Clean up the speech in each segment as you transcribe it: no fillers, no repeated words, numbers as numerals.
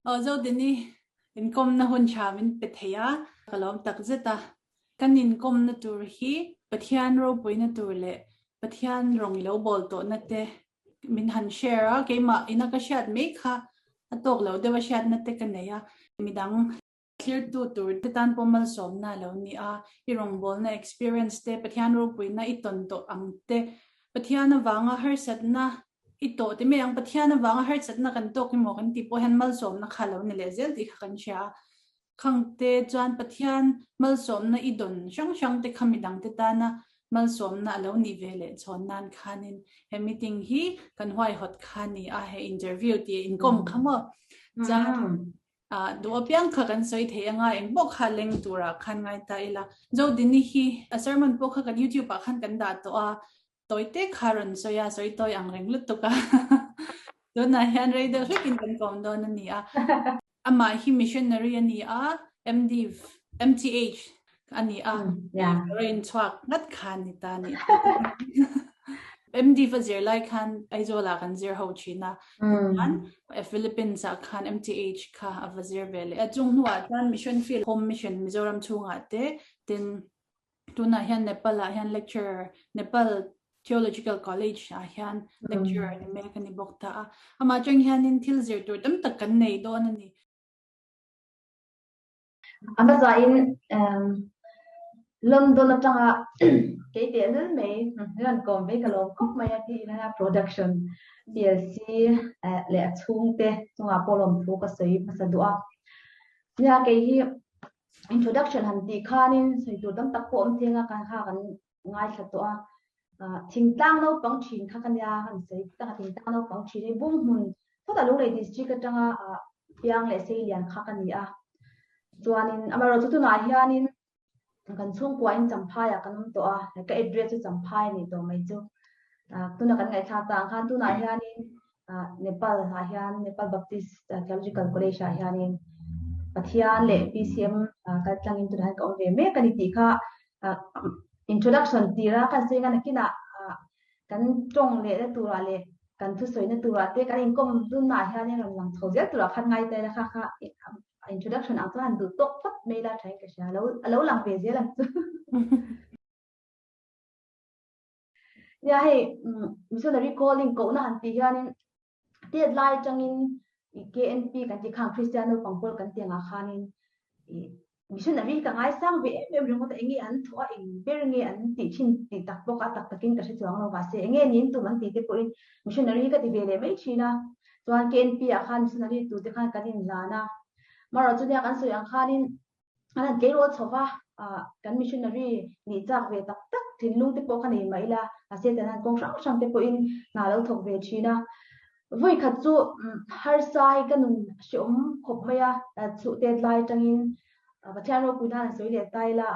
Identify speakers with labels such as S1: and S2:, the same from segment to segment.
S1: Aw Zodini, inkawmna hun tha min pe thei a, ka lawm tak zet a. Kan inkawmna tur hi Pathian ropuina tur leh Pathian rawng i lo bawl tawhna te min han share a, keimah ina ka hriat mai kha a tawk lo deuh a hriatna te ka nei a, midang Thlirtu tur te tan pawh malsawmna a lo ni a, i rawngbawlna experience te, Pathian ropuina i tawn tawh ang te, Pathian avanga harsatna i tawh ti mai ang, Pathian avanga harsatna kan tawk emaw kan tih pawh hian malsawmna kha a lo ni leh zel tih kha kan hria a. Khang te chuan Pathian malsawmna i dawn hrang hrang te kha midang te tana malsawmna a lo nih ve leh chhawn nan khanin he meeting hi kan huaihawt kha a ni a, he interview tih inkawm kha maw? Chuan Ah, duh apiang kha kan sawi thei anga eng pawh kha leng turah khan ngai ta ila. Zodini hi a sermon pawh kha kan YouTube ah khan kan dah tawh a, tawi te kha rawn sawi a, sawi tawi ang reng lutuk a. Tunah hian rei deuh hlekin kan kawm dawn a ni a. Amah hi missionary a ni a, MD, MTH a ni a, rain chhuak ngat kha ni ta ni. MD va zir lai khan Aizawl ah kan zir ho thin a, chuan Philippines ah khan MTH kha a va zir ve leh a, chung hnuah chuan mission field home mission Mizoram chhungah te tin tunah hian Nepal ah hian lecturer Nepal Theological College ah hian lecturer ni mek a ni bawk ta a, amah atang hianin thil zir tur tam tak kan nei dawn a ni.
S2: A hmasain London atanga kei teh lul mai rawn kawm ve ka lawm khawp mai a tiin a production PLC leh a chhungte chungah pawh lawmthu ka sawi hmasa duh a. Nia kei hi introduction han tih khanin sawi tur tam tak pawh awm thei anga kan kha kan ngaithla tawh a. Thingtlang naupang thin kha ka nia kan sawi tak a thingtlang naupang thin hi Bunghmun Sawtah Lunglei district atanga piang leh seilian kha ka ni a. Chuanin amaherawhchu tunah hianin kan chhungkuain Champhaiah kan awm tawh a, ka address chu Champhai a nih tawh mai chu. Tuna kan ngaihthlak ta ang khan tunah hianin Nepal ah hian Nepal Baptist Theological College ah hianin Pathian leh PCM kaltlangin tunah hian ka awm ve mek a ni tih kha introduction tira kan sawi nga nakinah kan tawng lehna turah leh kan thusawina turah te kan inkawm dunnaah hianin rawn lang chho zel turah khan ngai ta ila kha kha introduction ang chuan han duh tawk phawt mai ila thain ka hria a lo lang ve zel ang chu. Nia hei missionary calling kohna han tih hianin tet lai atangin KNP kan tih khan Kristian naupang pawl kan tih angah khanin missionary ka ngaisang ve em em ringawt a enge an thawh a eng ber nge an tih thin tih tak bawk a tak takin ka hre chuang lo mahse enge niin tum an tih te pawhin missionary hi ka ti ve leh mai thin a chuan KNP ah khan missionary tur te khan kan inhlan a marawh chu nia kan sawi ang khanin An han tleirawl chho va, kan missionary nih chak ve tak tak thinlung te pawh ka nei mah ila, mahse tan han kawng hrang hrang te pawhin hna lo thawk ve thin a. Vawi khat chu harsa hi ka nun hreawm khawp mai a, chhuh tet lai atangin Pathian ropui nan an sawi leh ta ila,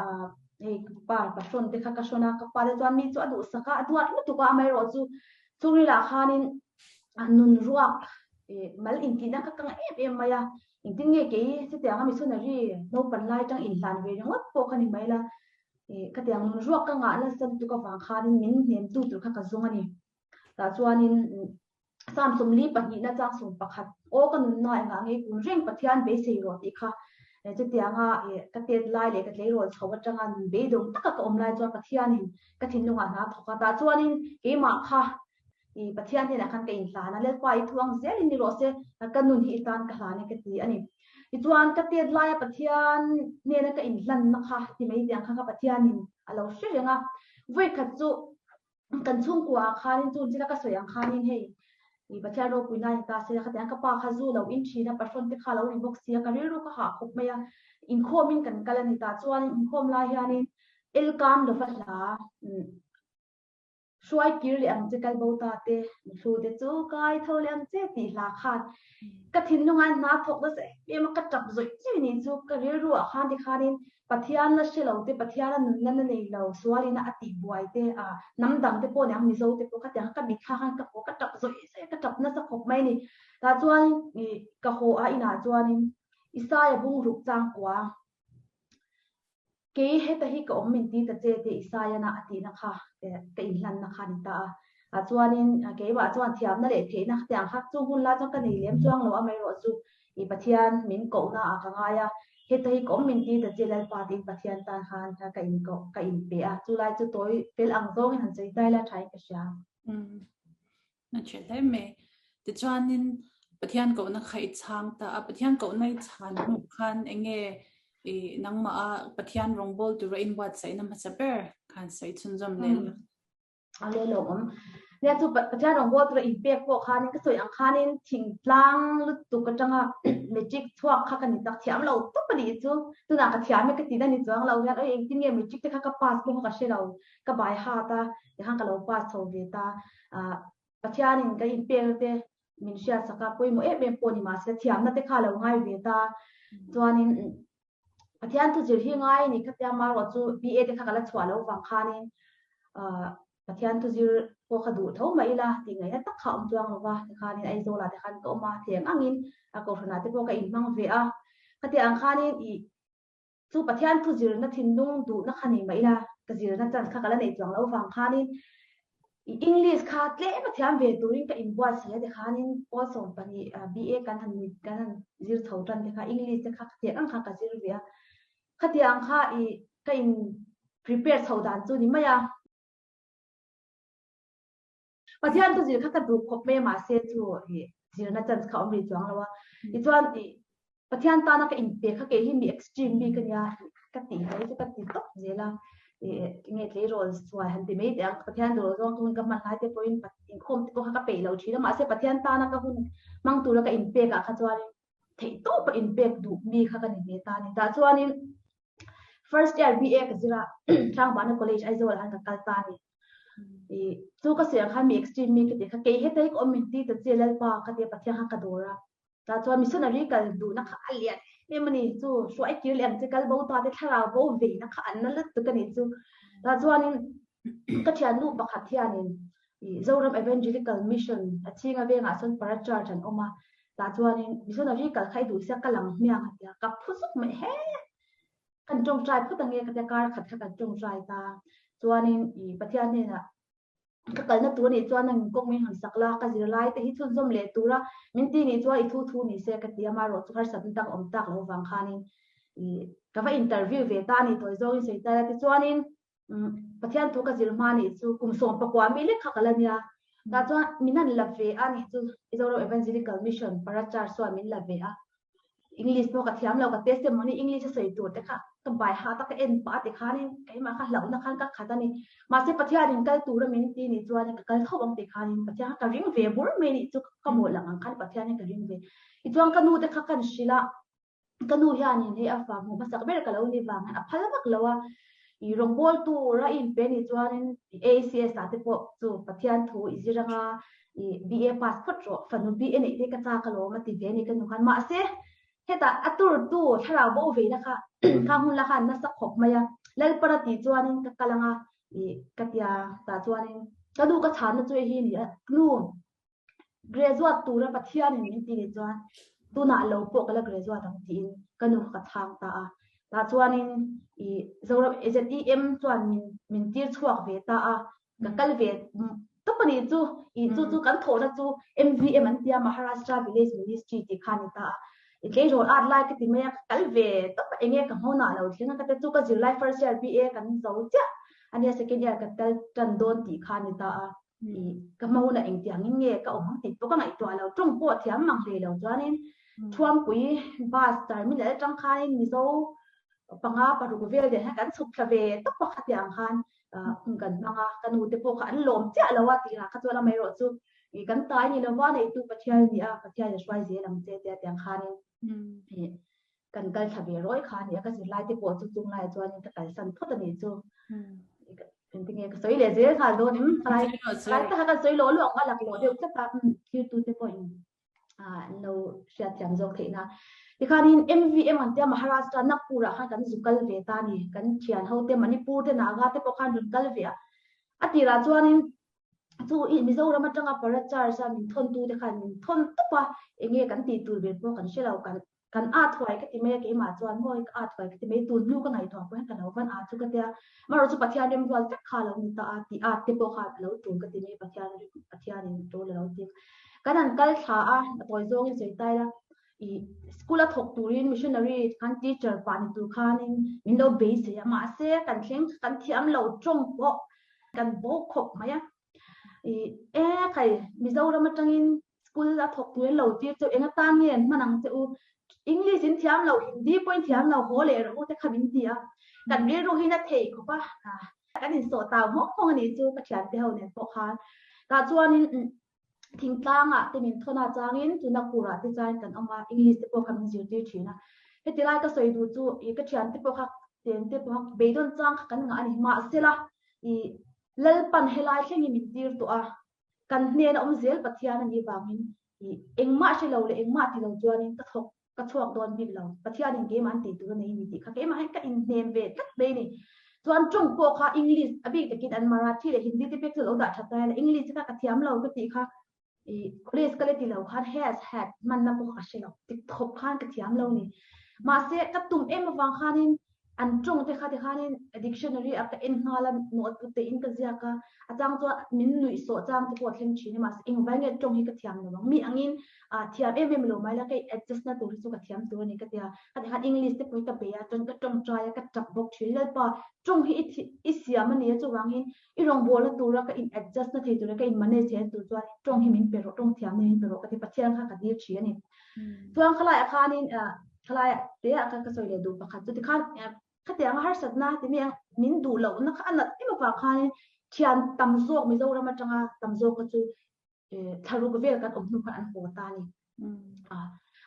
S2: hei ka pa ka hrawn te kha ka hrawn a, ka pa te chuan mi chu a duhsak a, a duat lutuk a, amaherawh chu chhungril-ah khanin nun ruak mal intihna ka kang em em mai a, Engtin nge kei chutianga missionary naupan lai atang inhlan ve ringawt pawh kha ni mai la, ih khatiang ruak ka ngah nasa lutuk avang khanin min hnemtu tur kha ka zawng a ni. Tah chuanin Psalm 44 na chang 11 Aw ka nunna engah nge kun reng Pathian beisei rawh tih kha chutianga ih ka tet lai leh ka tleirawl chho atanga nun beidawng taka ka awm lai chuan Pathianin ka thinlungah hna a thawk a. Tah chuanin keimah kha I Pathian hnenah khan ka inhlan a, Lalpa i thuang zelin ni rawh se, ka nun hi i tan ka hlan e ka ti a ni. Tichuan ka tet laia Pathian hnena ka inhlanna kha ti mai tiang kha ka Pathianin a lo hre reng a. Vawikhat chu kan chhungkua ah khanin chun chila ka sawi ang khanin hei i Pathian ropui na in ta se la khatiang ka pa kha zu lo in thin a, pahrawn te kha lo ni bawk si a, ka rilru ka hah khawp mai a. Inkhawmin kan kal a ni tah chuan inkhawm lai hianin Elkan lova hla Hruai kir leh ang che kal bo ta te, thlu te chu kai tho leh ang che tih hla khan ka thinlung ah hna thawk nasa em em a, ka tap zawih zawih ni chu ka rilru ah khan tikhanin Pathian la hre lo te, Pathian a nunna na nei lo, sual ina a tih buai te, ah hnam dang te pawh niang Mizo te pawh khatiang ka mitthla khan ka haw ka tap zawih zawih a, ka tap nasa khawp mai ni. Tah chuan ih ka haw a inah chuanin Isaia bungruk changkua Kei heta hi ka awm min ti ta che tih Isaiah-na a tihna kha ka inhlanna kha a ni ta a. A chuanin keimah chuan thiamna leh theihna khatiang kha chung hun lai chuan ka nei lem chuang lo amaherawh chu i Pathian min kohna ah ka ngai a, heta hi ka awm min ti ta che Lalpa tiin Pathian tan khan ka in koh ka in pe a, chu lai chu tawi fel ang zawngin han sawi tai la thain ka hria.
S1: Umm a tha hle mai. Tichuanin Pathian kohna kha i chhang ta a, Pathian kohna i chhan hnu khan enge i nangmah a Pathian rawngbawl tura inbuatsaihna hmasa ber khan sawi chhunzawm leh la.
S2: A le lo awm. Nia chu Pathian rawngbawl tura inpek pawh khanin ka sawi ang khanin thingtlang lutuk atanga matric chhuak kha ka ni tak thiam lo tawp a nih chu. Tunah ka thiam e ka ti na ni chuang lo hian oi engtin nge matric te kha ka pass pawh kha ka hre lo. Ka bai hat a tikhan ka lo pass chho ve ta. Ah Pathianin ka inpek na te min hriatsak a pawimawh em em pawh ni mahse thiamna te kha a lo ngai ve ta. Chuanin Pathian thu zir hi ngai a ni khatia amaherawh chu BA te kha ka la chhuah loh vang khanin ah Pathian thu zir pawh kha duh tho mah ila tih ngaihna tak kha a awm chuang lo va, tikhanin Aizawl ah te khan ka awm a, thleng angin a kohhran ah te pawh ka inhmang ve a, khatiang ang khanin ih chu Pathian thu zirna thinlung duhna kha nei mah ila ka zirna chance kha ka la neih chuang loh vang khanin English kha tlem a thiam ve turin ka inbuatsaih a tikhanin pawl 12 BA kan han kan han zir chho tan te kha English te kha khatiang ang kha ka zir ve a, khatiang kha ih ka in prepare chho dan chu ni mai a. Pathian thu zir kha ka duh khawp mai a mahse chu ih zirna chance kha awm rih chuang lo a, tichuan ih Pathian tana ka inpe kha kei hi mi extreme bik a nia ka tih mai chu ka ti tawp zel a, ih enge tleirawl sual han ti mai teh ang, Pathian dawr zawng chu hun ka hman lai te pawhin inkhawm te pawh kha ka peih lo thin a, mahse Pathian tana ka hun hmang tura ka inpek ah kha chuanin theih tawpa inpek duh mi kha ka ni ve ta a ni. Tah chuanin first year BA ka zir a, Tlangvana College Aizawl ah khan ka kal ta a ni. Ih chu ka sawi ang khan mi extreme mi ka ti kha kei heta hi ka awm min ti ta che Lalpa ka tia Pathian kha ka dawr a. Tah chuan missionary kal duhna kha a lian em a ni chu, hruai kir leh ang che kal bo ta te thlarau bo veina kha an na lutuk a ni chu. Tah chuanin ka thiannu pakhat hianin Zoram Evangelical Mission a chhinga vengah sawn para church an awm a, tah chuanin missionary kal kha i duh sia ka lang hmiang a tia, ka phu zuk mai he! Kan tawngtai phawt ange ka tia kar khat kha kan tawngtai ta. Chuanin Pathian hnenah Ka kalna tur anih chuan nang kawng min rawn sak la, ka zirlai te hi chhunzawm leh tura min ti nih chuan i thu thu ni se ka ti a, amaherawhchu harsatna tak a awm tak loh vang khanin ih ka va interview ve ta a ni tawi zawngin sawi ta ila tichuanin umm Pathian thu ka zir hma nih chu kum 19 mi lek kha ka la nia, tah chuan min han la ve a nih chu Mizoram Evangelical Mission Parachar chuan min la ve a, English pawh ka thiam lo, ka testimony English a sawi tur te kha ka bai hat a, ka en pah a tikhanin keimah kha hlauhna khan ka khat a ni. Mahse Pathianin kal tura min ti nih chuanin ka kal tho ang tikhanin Pathian kha ka ring ve bur mai nih chu ka mawlh ang ang khan Pathianin ka ring ve. Tichuan ka nu te kha kan hrilh a, ka nu hianin hei a fa hmuh hmasak ber ka lo ni vang hian a phal vak lo a, i rawngbawl tura i inpe nih chuanin ACS ah te pawh chu Pathian thu i zir anga I BA pass phawt rawh, fanu BA neih te ka chak alawm a ti ve a ni ka nu khan. Mahse, hetah a turtu thlarau bo veina kha kha hun la khan nasa khawp mai a, Lalpara tih chuanin ka kal anga i ka tia tah chuanin ka nu ka chhanna chu hei hi a ni a, nu graduate tura Pathianin min ti nih chuan tunah lo pawh ka la graduate ang tiin ka nu kha ka chhang ta a. Tah chuanin i Zoram ZEM chuan min min tir chhuak ve ta a, ka kal ve tawp a nih chu i chu chu kan thawhna chu MVM an tia Maharashtra Village Ministry tih kha a ni ta a i tleirawl at lai ka ti mai a ka kal ve tawp a enge ka hmawnah lo thleng a ka ti chu ka zirlai first year BA kan zo chiah ania second year ka kal tan dawn tih kha a ni ta a i ka hmawnah engtiangin nge ka awm ang tih pawh ka ngaihtuah lo tawng pawh thiam mang hlei lo chuanin Thuampui bus terminal atang khanin Mizo panga paruk vel nen hian kan chhuk thla ve tawp a khatiang khan hun kan hmang a, ka nu te pawh kha an lawm chiah lo a tih ah kha chuan amaherawh chu ih kan tai ni lova neitu Pathian a ni a, Pathian in hruai zel ang che tia tiang khanin ih kan kal thla ve rawih kha a ni a, ka zirlai te pawh chu chung laiah chuanin ka kalsan phawt a nih chu. Engtinge ka sawi leh zel nghal dawn em? Khalai khalai taka ka sawi lawh lawh ang a laklawh deuh tlat a, thiltute pawhin an lo hriatthiam zawk theih na. Tikhanin MVM an tia Maharashtra Nagpur ah khan kan zu kal ve ta ni. Kan thian ho te Manipur te Naga te pawh khan rawn kal ve a. A tirah chuanin Chu i Mizoram atanga para charge a min thawn tu te khan min thawn tawp a, enge kan tih tur ber pawh kan hre lo, kan kan at huai ka ti mai a keimah chuan maw ka at huai ka ti mai, tun hnu ka ngaihtuah pawh hian ka lo van at chu ka tia, amaherawhchu Pathian remrual vek kha a lo ni ta a, tih at te pawh khan a lo tul ka ti mai Pathian Pathianin tul a lo ti. Kan han kal thla a, a tawi zawngin sawi ta ila, i school a thawk turin missionary khan teacher pah ni tur khanin min lo beisei a, mahse kan thleng kan thiam lo tawng pawh kan bo khawp mai a. I e khai Mizoram atangin school a thawk turin lo tir cheu eng atan nge an hman ang che u English in thiam lo Hindi pawh in thiam lo haw leh rawh u te kha min ti a, kan rilru hi na thei khawp a, kan insawh tau hmawk hmawk a nih chu ka thiante ho nen pawh khan tah chuanin Thingtlangah te min thawn a changin tuna kurah te chain kan awm a, English te pawh kha min zirtir thin a. Heti lai ka sawi duh chu ih ka thiante pawh kha ten te pawh kha beidawn chang kha kan ngah a ni. Mahsela ih Lalpan helai thlengin min tir tawh a, kan hnena awm zel Pathian a nih vangin ih engmah hre lo leh engmah ti lo chuanin ka thawk ka chhuak dawn bik lo, Pathianin keimah an tih tur a nei ni tih kha keimah hian ka inhnem ve tlat mai a ni. Chuan tawng pawh kha English a bik takin an Marathi leh Hindi te pek chu lo dah that lai a, English kha ka thiam lo ka tih kha ih college ka la ti lo khan has, had hmanna pawh kha ka hre lo, tik thawp khan ka thiam lo ni. Mahse ka tum em avang khanin An tawng te kha tikhanin dictionary a ka en nghal a, notebook te in ka ziak a, a chang chuan min nuih sawh chang te pawh a thleng thin a, mahse engvai nge tawng hi ka thiam lo ang, mi angin ah thiam em em lo mai la, ka in adjust na tur hi chu ka thiam tur a ni ka ti a, ka tikhan English te pawh hi ka bei a, chuan ka tawngtai a, ka tap bawk thin, Lalpa tawng hi i i siam a ni a, chuvangin i rawngbawlna tura ka in adjust na thei tur leh ka in manage theihna tur chuan tawng hi min pe rawh, tawng thiamna hi min pe rawh ka ti, Pathian kha ka dil thin a ni. Chuan khalaiah khanin khalai te ah khan ka sawi leh duh pakhat chu tikhan khatiang a harsatna ti mi ang min duh lohna kha a nat em avang khanin thian tam zawk Mizoram atanga tam zawk kha chu thlaruk vel kan awm hnu khan an haw ta a ni.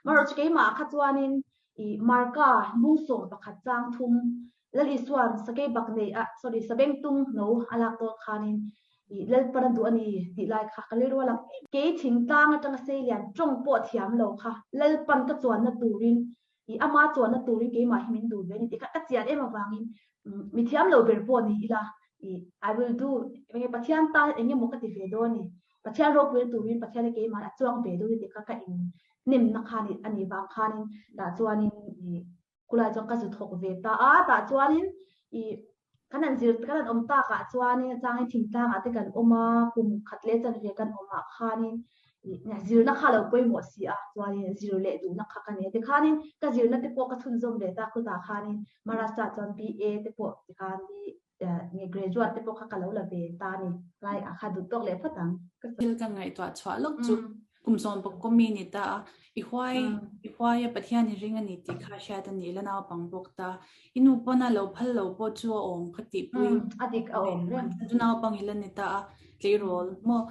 S2: Amaherawhchu keimah ah kha chuanin i Marka bungsawm pakhat chang thum Lal Isua'n sakei bak nei a, sorry, sabengtung no a lak dawn khanin i Lalpan a duh a ni tih lai kha ka rilru a lang em. Kei thingtlang atanga seilian tawng pawh thiam lo kha Lalpan ka chuanna turin i ama chuanna turin keimah hi min duh ve a ni tih kha ka chian em avangin mi thiam lo ber pawh ni ila i I will do enge Pathian tan eng emaw ka ti ve dawn a ni. Pathian ropuina turin Pathian hi keimah a chuang ve dawn a ni tih kha ka inhnemna kha a nih vang khanin tah chuanin i Khulai chuan ka zu thawk ve ta a, tah chuanin i kan han zir kan han awm takah chuanin a changin thingtlangah te kan awm a, kum khat leh chanve kan awmah khanin i zirna kha a lo pawimawh si a, chuanin zir leh duhna kha ka nei a. Tikhanin ka zirna te pawh ka chhunzawm leh ta khutah khanin Maharashtra chuan BA te pawh tikhan nge graduate te pawh kha ka lo la ve ta a ni. Lai ah kha duh tawk leh phawt ang.
S1: Thil ka ngaihtuah chhuah lawk chu kum sawm pawh kawmi ni ta a, i huai i huai a Pathian i ring a ni tih kha hriat a ni la naupang bawk ta. I nu pawn a lo phal lo pawh chu a awm kha tihpui
S2: a dik a awm reng.
S1: Chu naupang i la ni ta a, tleirawl maw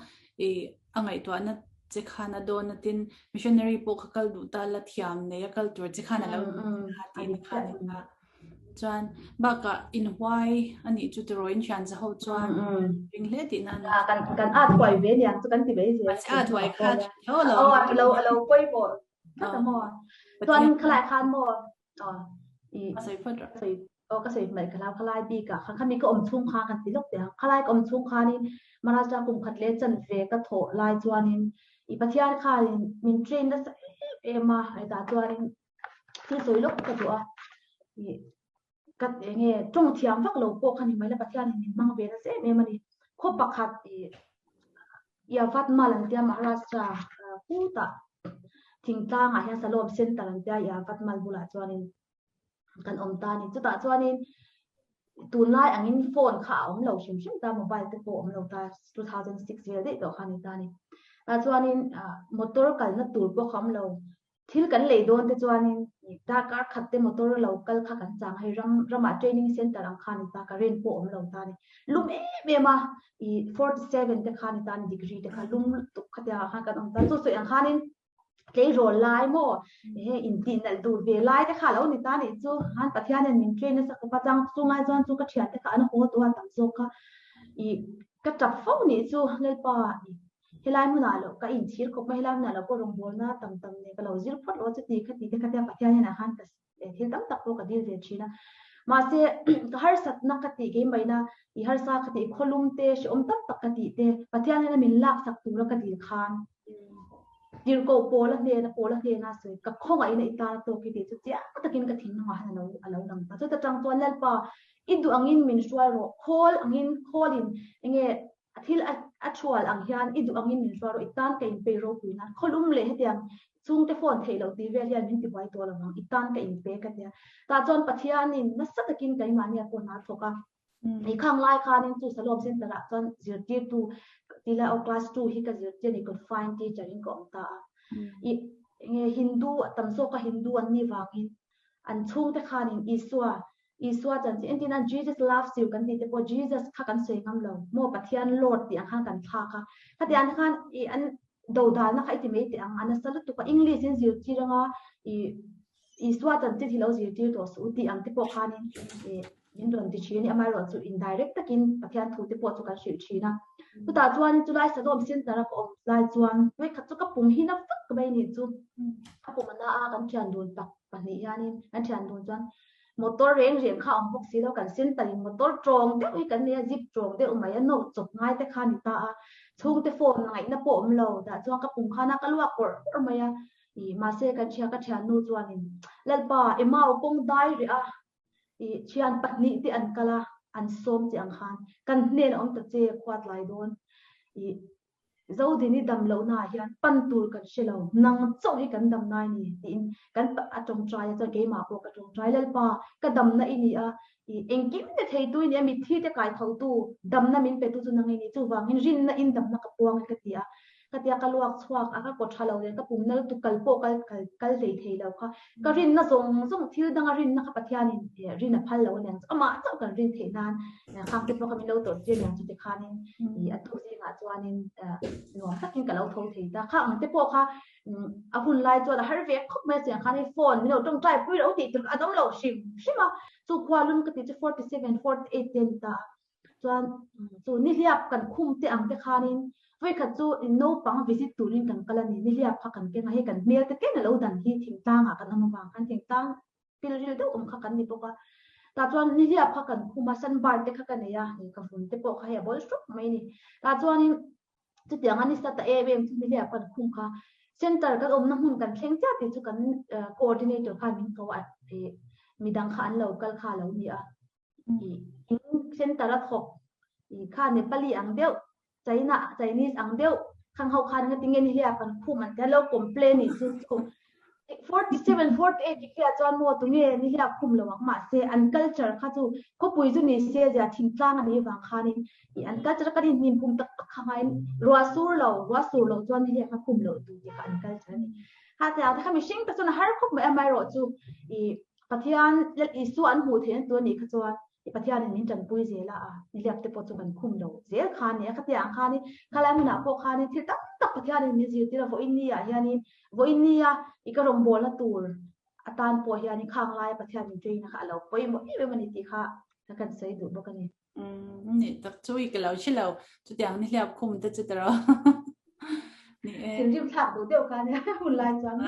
S1: i a ngaihtuahna che khan a dawn a tin missionary pawh kha kal duh ta la thiam nei a kal tur che khan a lo kha tih na kha ni ta. Chuan bakah inhuai a nih chu tiraw in thian za ho chuan ring hle tih nan.
S2: Kan kan at huai ve niang chu kan ti mai zel.
S1: Mahse at huai kha
S2: tho lo. Aw lo a lo pawimawh tlat a maw. Chuan khalai khan maw
S1: i sawi phawt rawh.
S2: Sawi aw ka sawi hmaih ka hlau khalai bikah khan khami ka awm chhung khan kan ti lawk teh ang. Khalai ka awm chhung khanin Maharashtra kum khat leh chanve ka thawh lai chuanin i Pathian khanin min train nasa em em a hetah chuanin thil sawi lawk ka duh a, ih ka eng nge tawng thiam vak lo pawh kha ni mai la Pathianin min hmang ve nasa em em a ni. Khaw pakhat ih Yavatmal an tia Maharashtra kutah thingtlangah hian Salom Center an tia Yavatmal bulah chuanin kan awm ta a ni. Chutah chuanin tunlai angin phone kha a awm lo hrim hrim ta, mobile te pawh a awm lo ta, 2006 vel daih tawh kha a ni ta a ni. Tah chuanin motor kalna tur pawh kha a awm lo, Thil kan lei dawn te chuanin darkar khat te motor lo kal kha kan chang hei ram ramah training center ang kha ni ta current pawh awm lo ta ni lum em em a i 47 te kha ni ta ni degree te kha lum lutuk khatia ah khan kan awm ta chu sawi ang khanin tleirawl lai maw he intih nalh duh ve lai te kha lo ni ta nih chu han Pathian in min train nasa khawp a chang chungai chuan chu ka thian te kha an haw tawh a tam zawk kha i ka tap fo nih chu Lalpa Helai hmunah loh ka inchhir khawp mai, helai hmunah loh pawh rawngbawlna tam tam nen ka lo zir phawt lo a, chuti khati te khatia Pathian hnenah khan ka thil tam tak pawh ka dil ve thin a. Mahse ka harsatna ka tih keimaina i harsa ka tih khawlum te hrehawm tak tak ka tih te Pathian hian a min laksak tura ka dil khan tirhkoh Paula hnena Paula hnena sawi ka khawngaihna i tan a tawk i tih chu chiang takin ka thinlungah hian alo alo lang ta. Chuta tang chuan Lalpa i duh angin min hruai rawh khawl angin khawlin enge A thil a thual ang hian i duh angin min hruai rawh, i tan ka inpei ropui nan. Khawlum leh hetiang chhungte phone theih loh tih vel hian min tibuai tawh lo ang, i tan ka inpe ka tia. Tah chuan Pathianin nasa takin keimahnia pawh hna thawk a. I khang lai khanin chu Salom Center ah chuan zirtirtu tila aw class 2 hi ka zirtir a ni, confined teacher in ka awm ta a. I nge Hindu tam zawka Hindu an nih vangin an chhungte khanin Isua Isua chanchin entir nan Jesus loves you kan tih te pawh Jesus kha kan sawi ngam lo maw Pathian Lord tih ang khan kan thlak a khatiang te khan i an dodalna kha i ti mai teh ang a nasa lutuk a English in zirtir anga i Isua chanchin hi lo zirtir tawh suh u tih ang te pawh khanin i min rawn ti thin a ni amaherawhchu indirect takin Pathian thu te pawh chu kan hrilh thin a chutah chuan chulai Salom Center a ka awm lai chuan vawikhat chu ka pum hi na vak mai a nih chu ka pum a na a kan thian dun tak pahnih hianin kan thian dun chuan Motor reng reng kha a awm bawk si lo, kan center in motor tawng deuh hi kan nei a, zip tawng deuh mai a, note chawp ngai te kha a ni ta a, chhungte phone ngaihna pawh a awm lo, tah chuan ka pum khan a ka luak kawrh kawrh mai a, ih mahse kan thian ka thiannu chuanin Lalpa Emau kawng dai rih a, ih thian pahnih te an kal a, an sawm che ang khan kan hnen a awm ta che khuat lai dawn, ih Zodini dam lohnaah hian pan tur kan hre lo, nang chauh hi kan dam ngai ni tiin kan a tawngtai a, chuan keimah pawh ka tawngtai, Lalpa, ka damna i ni a, i engkim te theitu i ni a, mitthi te kai thotu damna min petu chu nang i ni, chuvangin rinna in damna ka puang e ka ti a, ka tia ka luak chhuak a, ka kaw tha lo leh ka pumna lutuk kal pawh kal kal kal hlei thei lo kha, ka rinna zawng zawng thil danga rinna kha Pathianin rin a phal lo aniang chu amah chauh kan rin theih nan khang te pawh kha min lo tawrh tir aniang chu tikhanin i a tuk zingah chuanin nuam takin ka lo tho thei ta kha ang te pawh kha a hun lai chuan a har ve khawp mai a chiang khan hei phone min lo tawngtai pui lo tih tur an awm lo hrim hrim a chu khua lum ka tih chu 47 48 te a ni ta a Chuan chu nihliap kan khum te ang te khanin vawikhat chu naupang visit turin kan kal a ni. Nihliap kha kan keng a, hei kan hmel te ken a lo dan hi thingtlang ah kan awm avang khan thingtlang pilril deuh awm kha kan ni bawk a. Tah chuan nihliap kha kan khum a, sunburn te kha ka nei a, ka vun te pawh kha hei a bawl hrup mai a ni. Tah chuanin chutiang a nisa ta em em chu nihliap kan khum kha center kan awmna hmun kan thleng chiah tih chu kan coordinator khan min ko a, midang kha an lo kal kha a lo ni a. In center a thawk kha Nepali ang deuh China Chinese ang deuh khang ho khan nga tinge ni hlia kan khum an tia lo complain ni chu chu 47 48 degree ah chuan maw tunge ni hlia khum lo ang mahse an culture kha chu khawpui chu ni se zia thingtlang ani vang khanin i an culture kan in hnim phum tak tak kha ngain ruah sur lo ruah sur lo chuan ni hlia kha khum lo tu ti kha an culture ani ha te a kha mihring ta chuan a har khawp mai amaherawh chu i Pathian Lal Isua an hmuh theihna tur a nih kha chuan i Pathianin min tanpui zel a, a nihliap te pawh chu kan khum lo zel kha a ni a. Khatiang ang khanin khalai hmunah pawh khanin thil tam tak Pathianin min zirtir a, vawiin ni ah hianin vawiin nia i ka rawngbawlna tur atan pawh hianin khang laia Pathian min train na kha a lo pawimawh em em a ni tih kha ka sawi duh bawk a ni.
S1: Ni tak chu i ka lo hre lo chutiang nihliap khum te chu tiraw ni e.
S2: Thinrim thlak duh deuh kha nia hun lai chuan.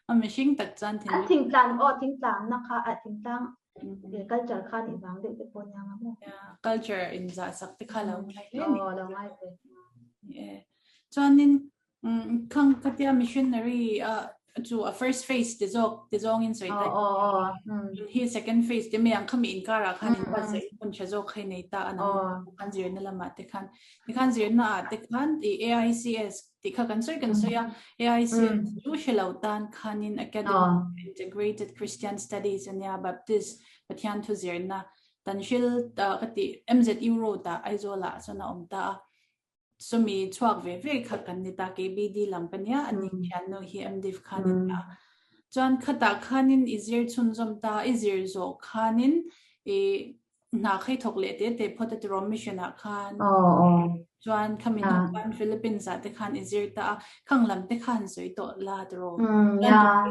S1: A mihring tak chuan
S2: thinrim. An thingtlang aw thingtlang na kha a thingtlang culture kha nih vang deuh te pawh nia nga maw.
S1: Culture in zah sak te kha lo ngai hle ni.
S2: Aw lo ngai ve.
S1: Ni e. Chuanin Khang khatia missionary a chu a first phase te zawk te zawngin sawi ta. Hi second phase te mai ang khami inkar ah khan in buatsaih hun tha zawk kha i nei ta a nang khan zirna lamah te khan ti khan zirna ah te khan i AICS tih kha kan sawi kan sawi a AICS chu hre lo tan khanin Academy of Integrated Christian Studies ania Baptist Pathian thu zirna tan hril ka tih MZU road ah Aizawl ah chuan a awm ta a. Sawmi chhuak ve ve kha kan ni ta, KBD lam ka nia, ani thiannu hi MDiv kha ni ta. Chuan khatah khanin i zir chhunzawm ta, i zir zawh khanin i hna kha i thawk leh te te phawt a tiraw mission ah khan. Chuan khami hnu khan Philippines ah te khan i zir ta a, khang lam te khan sawi tawh la tiraw.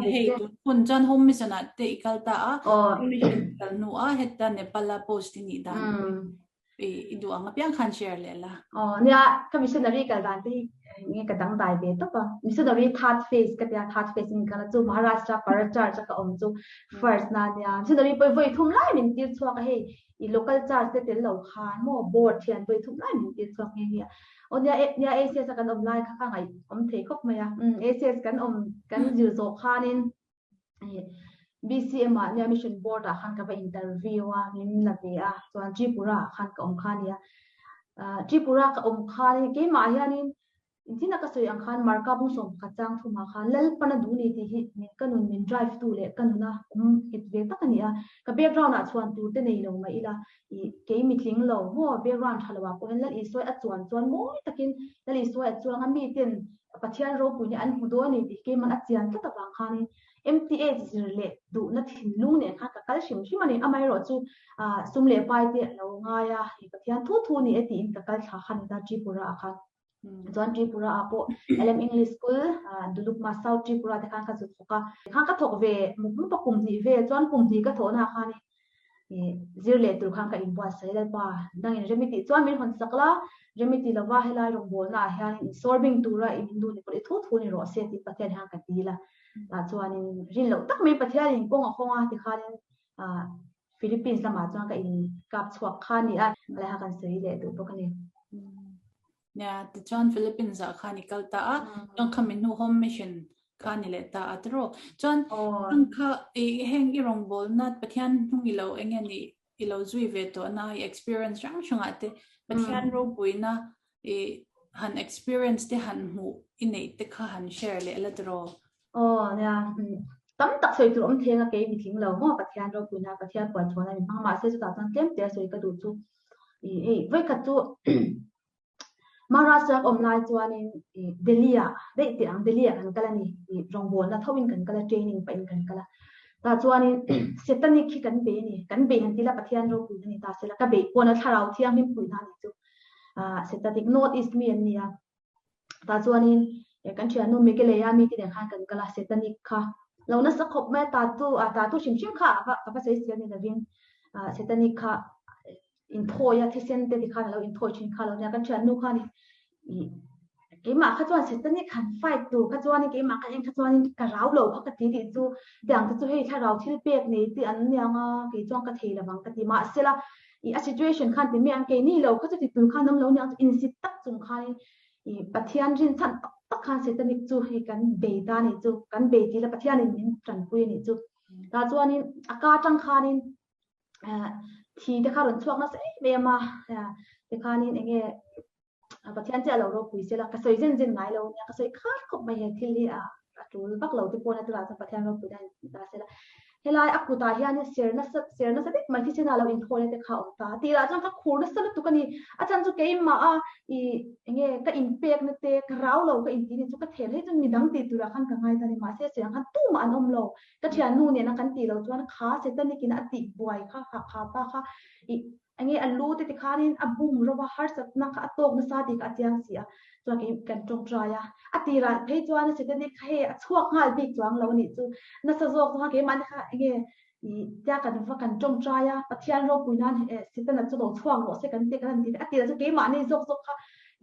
S1: Hei tun hun chuan home mission ah te i kal ta a, home mission kal hnu ah heta Nepal a post i nih dan. I duh ang apiang khan share leh la.
S2: Aw nia, ka missionary kal dan te hi nge ka dangdai ve tawp a. Missionary third phase ka tia, third phase in kal a chu Maharashtra Para Church a ka awm chu first na nia. Missionary pawh vawi thum lai min tir chhuak a hei i local church te tel lo khan maw board hian vawi thum lai min tir chhuak nghe nghe a. Aw nia, nia ACS a kan awm lai kha ka ngaih awm thei khawp mai a. Umm ACS kan awm kan zir zawh khanin BCM ah nia Mission Board ah khan ka va interview a, min la ve a, chuan Tripura ah khan ka awm kha ania. Tripura ka awm khan keimah hianin inthina ka sawi ang khan Marka bung 11 chang thumah khan Lalpana duh ni tih hi min ka nun min drive tu leh ka nuna awm nghet ve tak a ni a. Ka background ah chhuan tur te nei lo mah ila i kei mitling lo maw background tha lo ah pawh hian Lal Isua a chuan chuan mawi takin Lal Isua a chuang a miten Pathian ropui hi an hmu dawn a ni tih keiman a chian tlat avang khanin MTH zir leh duhna thinlung nen khan ka kal hrim hrim a ni. Amaherawhchu sum leh pai te a lo ngai a, Pathian thu thu ni e tiin ka kal thla kha ni ta Tripura ah khan. Chuan Tripura ah pawh LM English School, Dulukma South Tripura te khan ka zu thawk a. Khan ka thawk ve mup mup a kum hnih vel chuan kum hnih ka thawhna ah khanin zir leh tur khan ka inbuatsaih Lalpa dangin remi tih chuan min hawn sak la, remi ti lova helai rawngbawlna ah hian insawrbing tura i min duh ni pawh i thu thu ni rawh se tih Pathian hian ka dil a. Tah chuanin rin loh tak mai Pathianin kawng a hawng a tikhanin Philippines lamah chuan ka inkap chhuak kha a ni a, helai kha kan sawi leh duh bawk a ni.
S1: Nia, tichuan Philippines ah khan i kal ta a, chuan khami hnu home mission kha ni leh ta a tiraw. Chuan ang kha i heng i rawngbawlna Pathian hnung i lo eng nge ni i lo zui ve tawh na i experience hrang hrang ah te Pathian ropuina i han experience te han hmuh i neih te kha han share leh la tiraw.
S2: Aw nia, tam tak sawi tur awm theng a kei mitling lo maw Pathian ropuina Pathian puanchhuahna min hmang mahse chutah chuan tlem te a sawi ka duh chu i hei vawikhat chu Maharashtra ka awm lai chuanin i Delhi ah daih teh ang Delhi ah kan kal a ni i rawngbawlna tho in kan kal a training pah in kan kal a tah chuanin Satanic hi kan bei a ni kan bei han ti la Pathian ropuina ni ta sela ka beih pawn a thlarau thianghlim puihna a nih chu ah Satanic North East mi an ni a. Tah chuanin kan thiannu Mikelea mi te nen khan kan kal a, Satanic kha lo nasa khawp mai a, tatu a tatu hrim hrim kha ka va sawi si a ni lovin Satanic kha inthawi a thisen te tikhan a lo inthawi thin kha lo nia, kan thiannu khan i keimah kha chuan Satanic han fight tur kha chuanin keimah kha en kha chuanin ka rau lo kha ka ti tih chu tiang te chu hei thlarau thil pek nei te an nia nga kei chuan ka thei lovang ka ti mahsela I a situation khan ti mai ang keini lo kha chu ti tur khan awm lo nia insit tak chung khanin i Pathian rin chhan tak tak khan satanic chu hei kan bei ta nih chu kan bei ti la Pathianin min tanpui anih chu tah chuanin a ka atang khanin thi te kha rawn chhuak nasa em em a tikhanin enge Pathian chiah lo ropui sela ka sawi zen zen ngai lo nia ka sawi khar khawp mai he thil hi a a tul vak lo te pawh na tunah chuan Pathian ropui dan ta sela helai a kutah hian ser nasa ser nasa vek mai thisen a lo inthawi te kha a awm ta tih lah chuan ka khur nasa lutuk a ni a chan chu keimah a i enge ka inpek na te ka rau lo ka inti ni chu ka thel hei chu midang tih turah khan ka ngai ta ni mahse ser ang khan tumah an awm lo ka thiannu nena kan tih loh chuan kha satanic in a tih buai kha kha pa kha i Enge a lu te tikhanin a bum ro a, harsatna kha a tawk nasa tih kha a chiang si a, chuan kei kan tawngtai a. A tirah phei chuan a satanic kha hei a chhuak nghal bik chuang lo a nih chu. Nasa zawk chuan keimahni kha enge ih tia kan va kan tawngtai a, Pathian ropui nan Setana chu lo chhuak rawh se kan tih kan han ti a tirah chu keimahni zawk zawk kha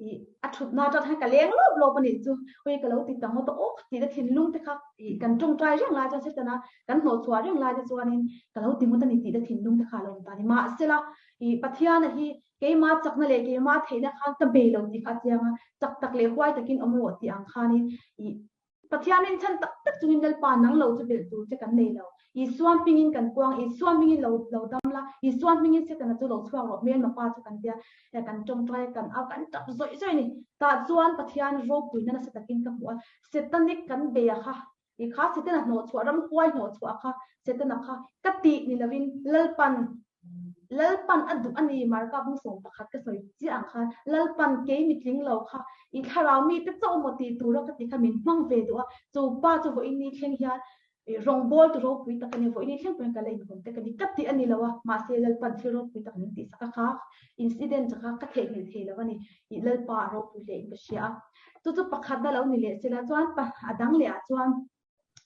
S2: ih a thutna atang hian ka leng lawp lawp a nih chu. Ui ka lo ti ta ngawt a, aw tih na thinlung te kha ih kan tawngtai reng lai chuan Setana kan hnawhchhuah reng lai te chuanin ka lo ti ngawt a ni tih te thinlung te kha a lo awm ta a ni. Mahsela, ih Pathiana hi keima chakna leh keima theihna khan ka bei lo tih kha a chiang a, chak tak leh huai takin awm rawh tih ang khanin ih Pathianin chhan tak tak chungin Lalpa nang lo chu belh tur che kan nei lo. Isua hmingin kan puang, Isua hmingin lo lo dam la, Isua hmingin Setana chu lo chhuak rawh, hmelma pa chu kan tia, kan tawngtai a, kan au, kan tap zawih zawih a ni. Tah chuan Pathian ropuina nasa takin ka hmu a, Setanic kan bei a kha I kha Setana hnawhchhuah, ramhuai hnawhchhuah kha Setana kha ka tih ni lovin Lalpan, Lalpan a duh a ni Marka bung 11 ka sawi chiah ang khan Lalpan kei mitling lo kha i thlarau mite chauh maw tih tura ka tih kha min hmang ve duh a, chu pa chu vawiin ni thleng hian rawngbawl tu ropui tak a ni, vawiin ni thleng pawhin ka la inhawn tek a ni, ka tih a ni lo a, mahse Lalpan thil ropui tak min tihsak a kha incident kha ka theihnghilh thei lo a ni, i Lalpa a ropui hle in ka hria a. Chu chu pakhatna lo ni leh sela chuan a dang leh ah chuan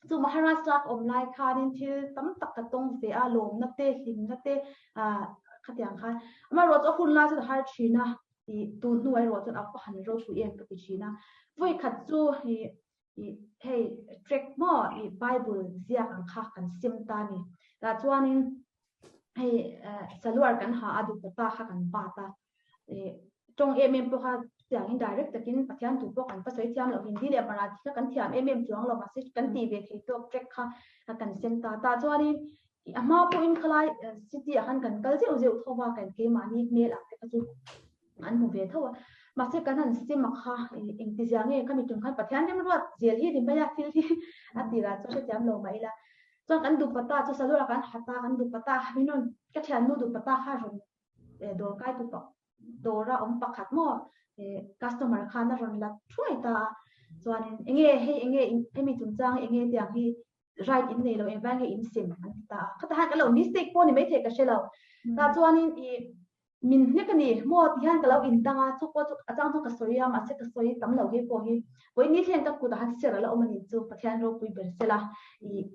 S2: chu Maharashtra ka awm lai khanin thil tam tak ka tawng ve a, lawmna te, hlimna te, ah. Khatiang khan amaherawhchu a hun lai chuan a har thin a, ih tun hnuah erawh chuan a va han ropui em ka ti thin a. Vawi khat chu ih ih hei track maw ih Bible ziak ang kha kan sem ta a ni. Tah chuanin hei salwar kan ha a dupatta kha kan bat a, ih tawng em em pawh kha tiangin direct takin Pathian thu pawh kan va sawi thiam loh Hindi leh Marathi kha kan thiam em em chuang lo mahse kan tih ve thei tawk track kha kan sem ta. Tah chuanin A hma pawhin khalai city ah khan kan kal zeuh zeuh tho va, kan keimahni hmel ang te kha chu an hmu ve tho a. Mahse kan han sim a kha engtizia nge khami tum khan Pathian remruat zel hi ni mai a thil hi a tirah chuan hrethiam lo mah ila. Chuan kan dupatta chu salura kan hat a, kan dupatta kha min rawn ka thiannu dupatta kha rawn dawr kai tu dawra awm pakhat maw customer khan a rawn la thuai ta a. Chuanin enge hei enge hemi chungchang enge tiang hi right in nei lo engvang nge in sim an ti ta a khata han ka lo mistake pawh ni maithei ka hre lo tah chuanin i min hnek a ni maw ti hian ka lo in dang a chu pawh chu a chang chu ka sawi a mahse ka sawi tam lo hi pawh hi vawi ni thleng ka kutah han ser a la awm a ni chu Pathian ropui ber sela i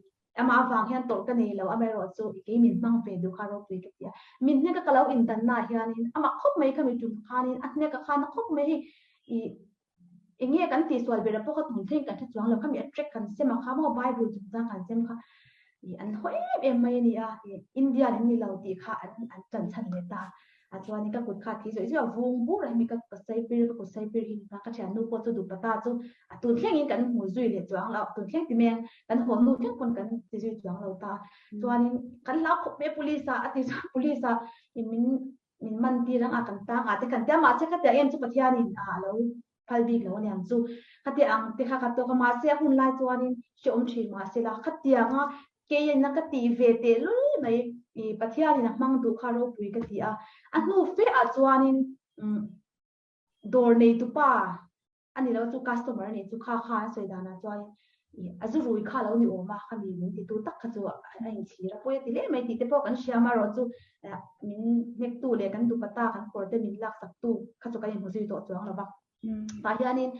S2: amah avang hian tawrh ka nei lo amaherawh chu i kei min hmang ve duh kha ropui ka ti a min hnek a ka lo in dan naah hianin amah khawp mai kha mi tum khanin a hnek a khan a khawp mai hi i Eng nge kan tihsual ber a pawh kha tum thleng kan hre chuang lo kha mi attract kan sem a kha maw Bible chungchang kan sem kha ih an haw em em mai a ni a ih Indian an ni lo tih kha an an tan chhan leh ta a chuan ka kut kha a thi zawih zawih a vung bur a hemi ka ka sai pir ka kut sai pir hi ni ka thiannu pawh chu dupatta chu a tun thlengin kan hmu zui leh chuang lo tun thleng ti meng kan haw hnu thleng pawn kan ti zui chuang lo ta chuanin kan hlau khawp mai police a a ti chuan police a min min man tir ang a kan tang a te kan tia mahse khatia em chu Pathianin a lo phal bik lo aniang chu khatia ang te kha ka tawk a mahse a hun lai chuanin hrehawm thin mahse la khatianga keiin a ka tih ve teh lul mai i Pathianin a hmang duh kha ropui ka ti a a hnu fe ah chuanin Dawr neitupa a ni lo chu customer a nih chu kha kha an sawi danah chuan ih a zu rui kha lo ni awm a khami min titu tak kha chu a inchhir a pawi a ti hle mai tih te pawh kan hria amaherawh chu min hnektu leh kan dupatta kan kawr te min laksaktu kha chu kan inhmu zui tawh chuang lo va. Tah hianin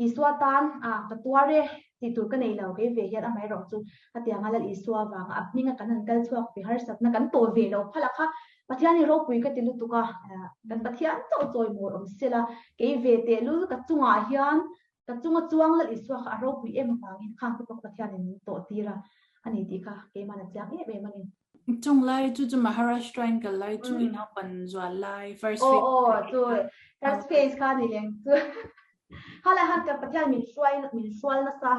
S2: Isua tan a ka tuar e tih tur ka nei lo kei ve hian amaherawh chu hetianga Lal Isua vanga a hminga kan han kal chhuak ve harsatna kan tawh ve lo phalh a kha Pathian hi ropui ka ti lutuk a, kan Pathian chauh chawimawi awm sela kei ve tehlul ka chungah hian ka chunga chuang Lal Isua kha a ropui em avangin khang te pawh Pathianin min tawh tir a a ni tih kha keimahna chiang em em a ni.
S1: Chung lai chu chu Maharashtra in kal lai chu i naupan zual lai first phase.
S2: Aw aw chu first phase kha ni leng chu. Khalai han ka Pathian min hruai min hrual nasa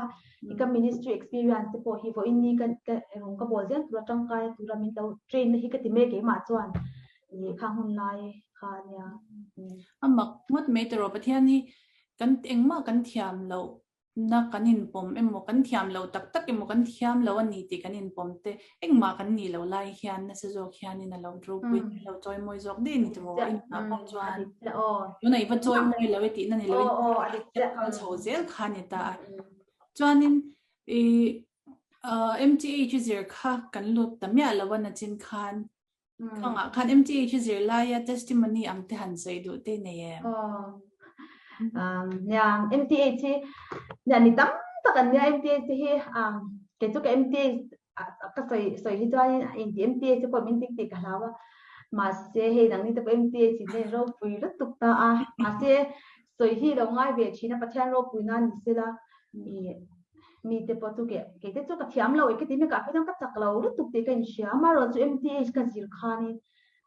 S2: i ka ministry experience te pawh hi vawiin ni ka ka rawng ka bawl zel tura tangkai tura min lo train na hi ka ti mek keimah chuan i khang hun lai kha ania.
S1: A mak ngawt mai tawh Pathian hi kan engmah kan thiam loh na kan inpawm emaw, kan thiam lo tak tak emaw, kan thiam lo a ni tih kan inpawm te, engmah kan nih loh lai hian nasa zawk hianin a lo ropui a lo chawimawi zawk daih a ni tawh a inhah pawh chuan tuna i va chawimawi lo e tihna ni lo in kal chho zel kha a ni ta a. Chuanin i MTH zir kha kan lut ta miah lo a nachin khan Khangah khan MTH zir laia testimony ang te han sawi duh te nei em?
S2: Nia, MTH hi nia mi tam tak an nia MTH te hi kei chu ka MTH ka sawi sawi hi chuanin inti MTH te pawh min tik tih ka hlau a mahse hei nangni te pawh MTH in hei ropui lutuk ta a mahse sawi hi lo ngai ve thin a Pathian ropui nan ni sela i mite pawh chu ke kei te chu ka thiam lo e ka ti mek ah phei chuan ka chak lo lutuk tih ka inhria amaherawh chu MTH ka zir khanin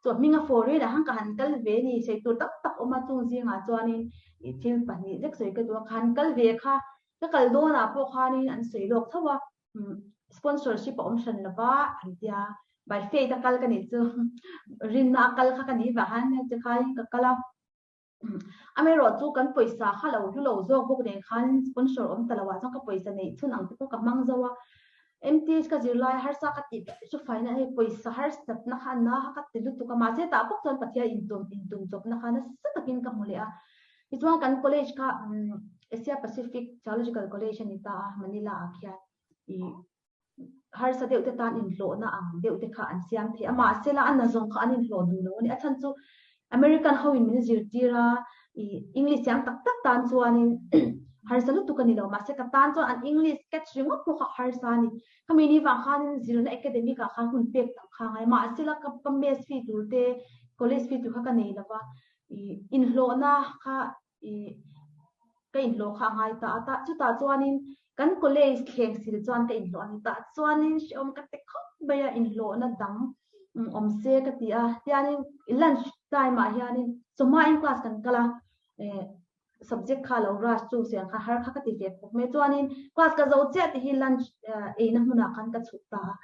S2: chu a hminga foreign ah khan ka han kal ve a ni sawi tur tam tak awm a chung zingah chuanin ih thil pahnih zek sawi ka duh a ka han kal ve kha ka kal dawnah pawh khanin an sawi lawk tho a sponsorship a awm hran lova an tia by faith a kal ka nih chu rinna a kal kha ka nih vang khan tikhain ka kal a. Amaherawh chu kan pawisa kha lo hlu lo zawk bawk nen khan sponsor awm ta lo ah chuan ka pawisa neih chhun ang te pawh ka hmang zo a. MTH ka zir lai harsa ka tih chu faina hei pawisa harsatna kha a na kha ka ti lutuk a mahse tah bawk chuan Pathian intum intum chawpna kha nasa takin ka hmu leh a. Tichuan kan college kha Asia Pacific Theological College a ni ta a Manila ah khian ih harsa deuh te tan inhlawhna ang deuh te kha an siam thei a, mahsela a nazawng kha an inhlawh duh lo a ni. A chhan chu American ho in min zirtir a, ih English thiam tak tak tan chuanin harsa lutuk a ni lo, mahse ka tan chuan an English catch ringawt pawh kha harsa a ni. Khami ni vang khanin zirna academic ah khan hun pek tam kha a ngai, mahsela ka ka mess fee tur te, College fee tur kha ka nei lova, ih inhlawhna kha ih ka inhlawh kha a ngai ta a, tah chutah chuanin kan college thleng sil chuan ka inhlawh a ni. Tah chuanin hrehawm ka ti khawp mai a, inhlawhna dang awm se ka ti a, tianin lunch time ah hianin chawhma in class kan kal a, eh subject kha lo rush chu siam kha har kha ka ti ve khawp mai. Chuanin class ka zo chiah tih hi lunch eina hmunah khan ka chhuk ta a,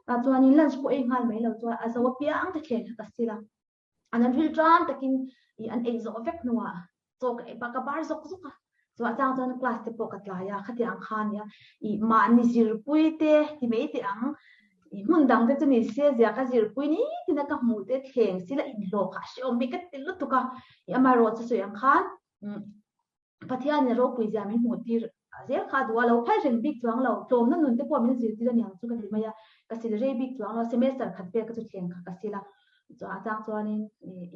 S2: tah chuanin lunch pawh ei nghal mai lo chuan a zo apiang te thleng kha ka sil a. An an ril tan takin ih an ei zawh vek hnuah chaw ka ei pah ka bar zawk zawk a, chu a chang chuan class te pawh ka tlai a, khatiang ang kha ania ih mahni zirpui te ti mai teh ang ih hmun dang te chu ni se zia ka zirpui ni tina ka hmuh te thleng sila inhlawh kha a hrehawm hi ka ti lutuk a, ih amaherawh chu sawi ang khan umm Pathianin a ropui zia min hmuh tir zel kha a duh a, lo phal reng bik chuang lo, tlawmna nun te pawh min zirtir a niang chu ka ti mai a, ka sil rei bik chuang lo, semester khat vel ka chu thleng kha ka sil a, chuan a chang chuanin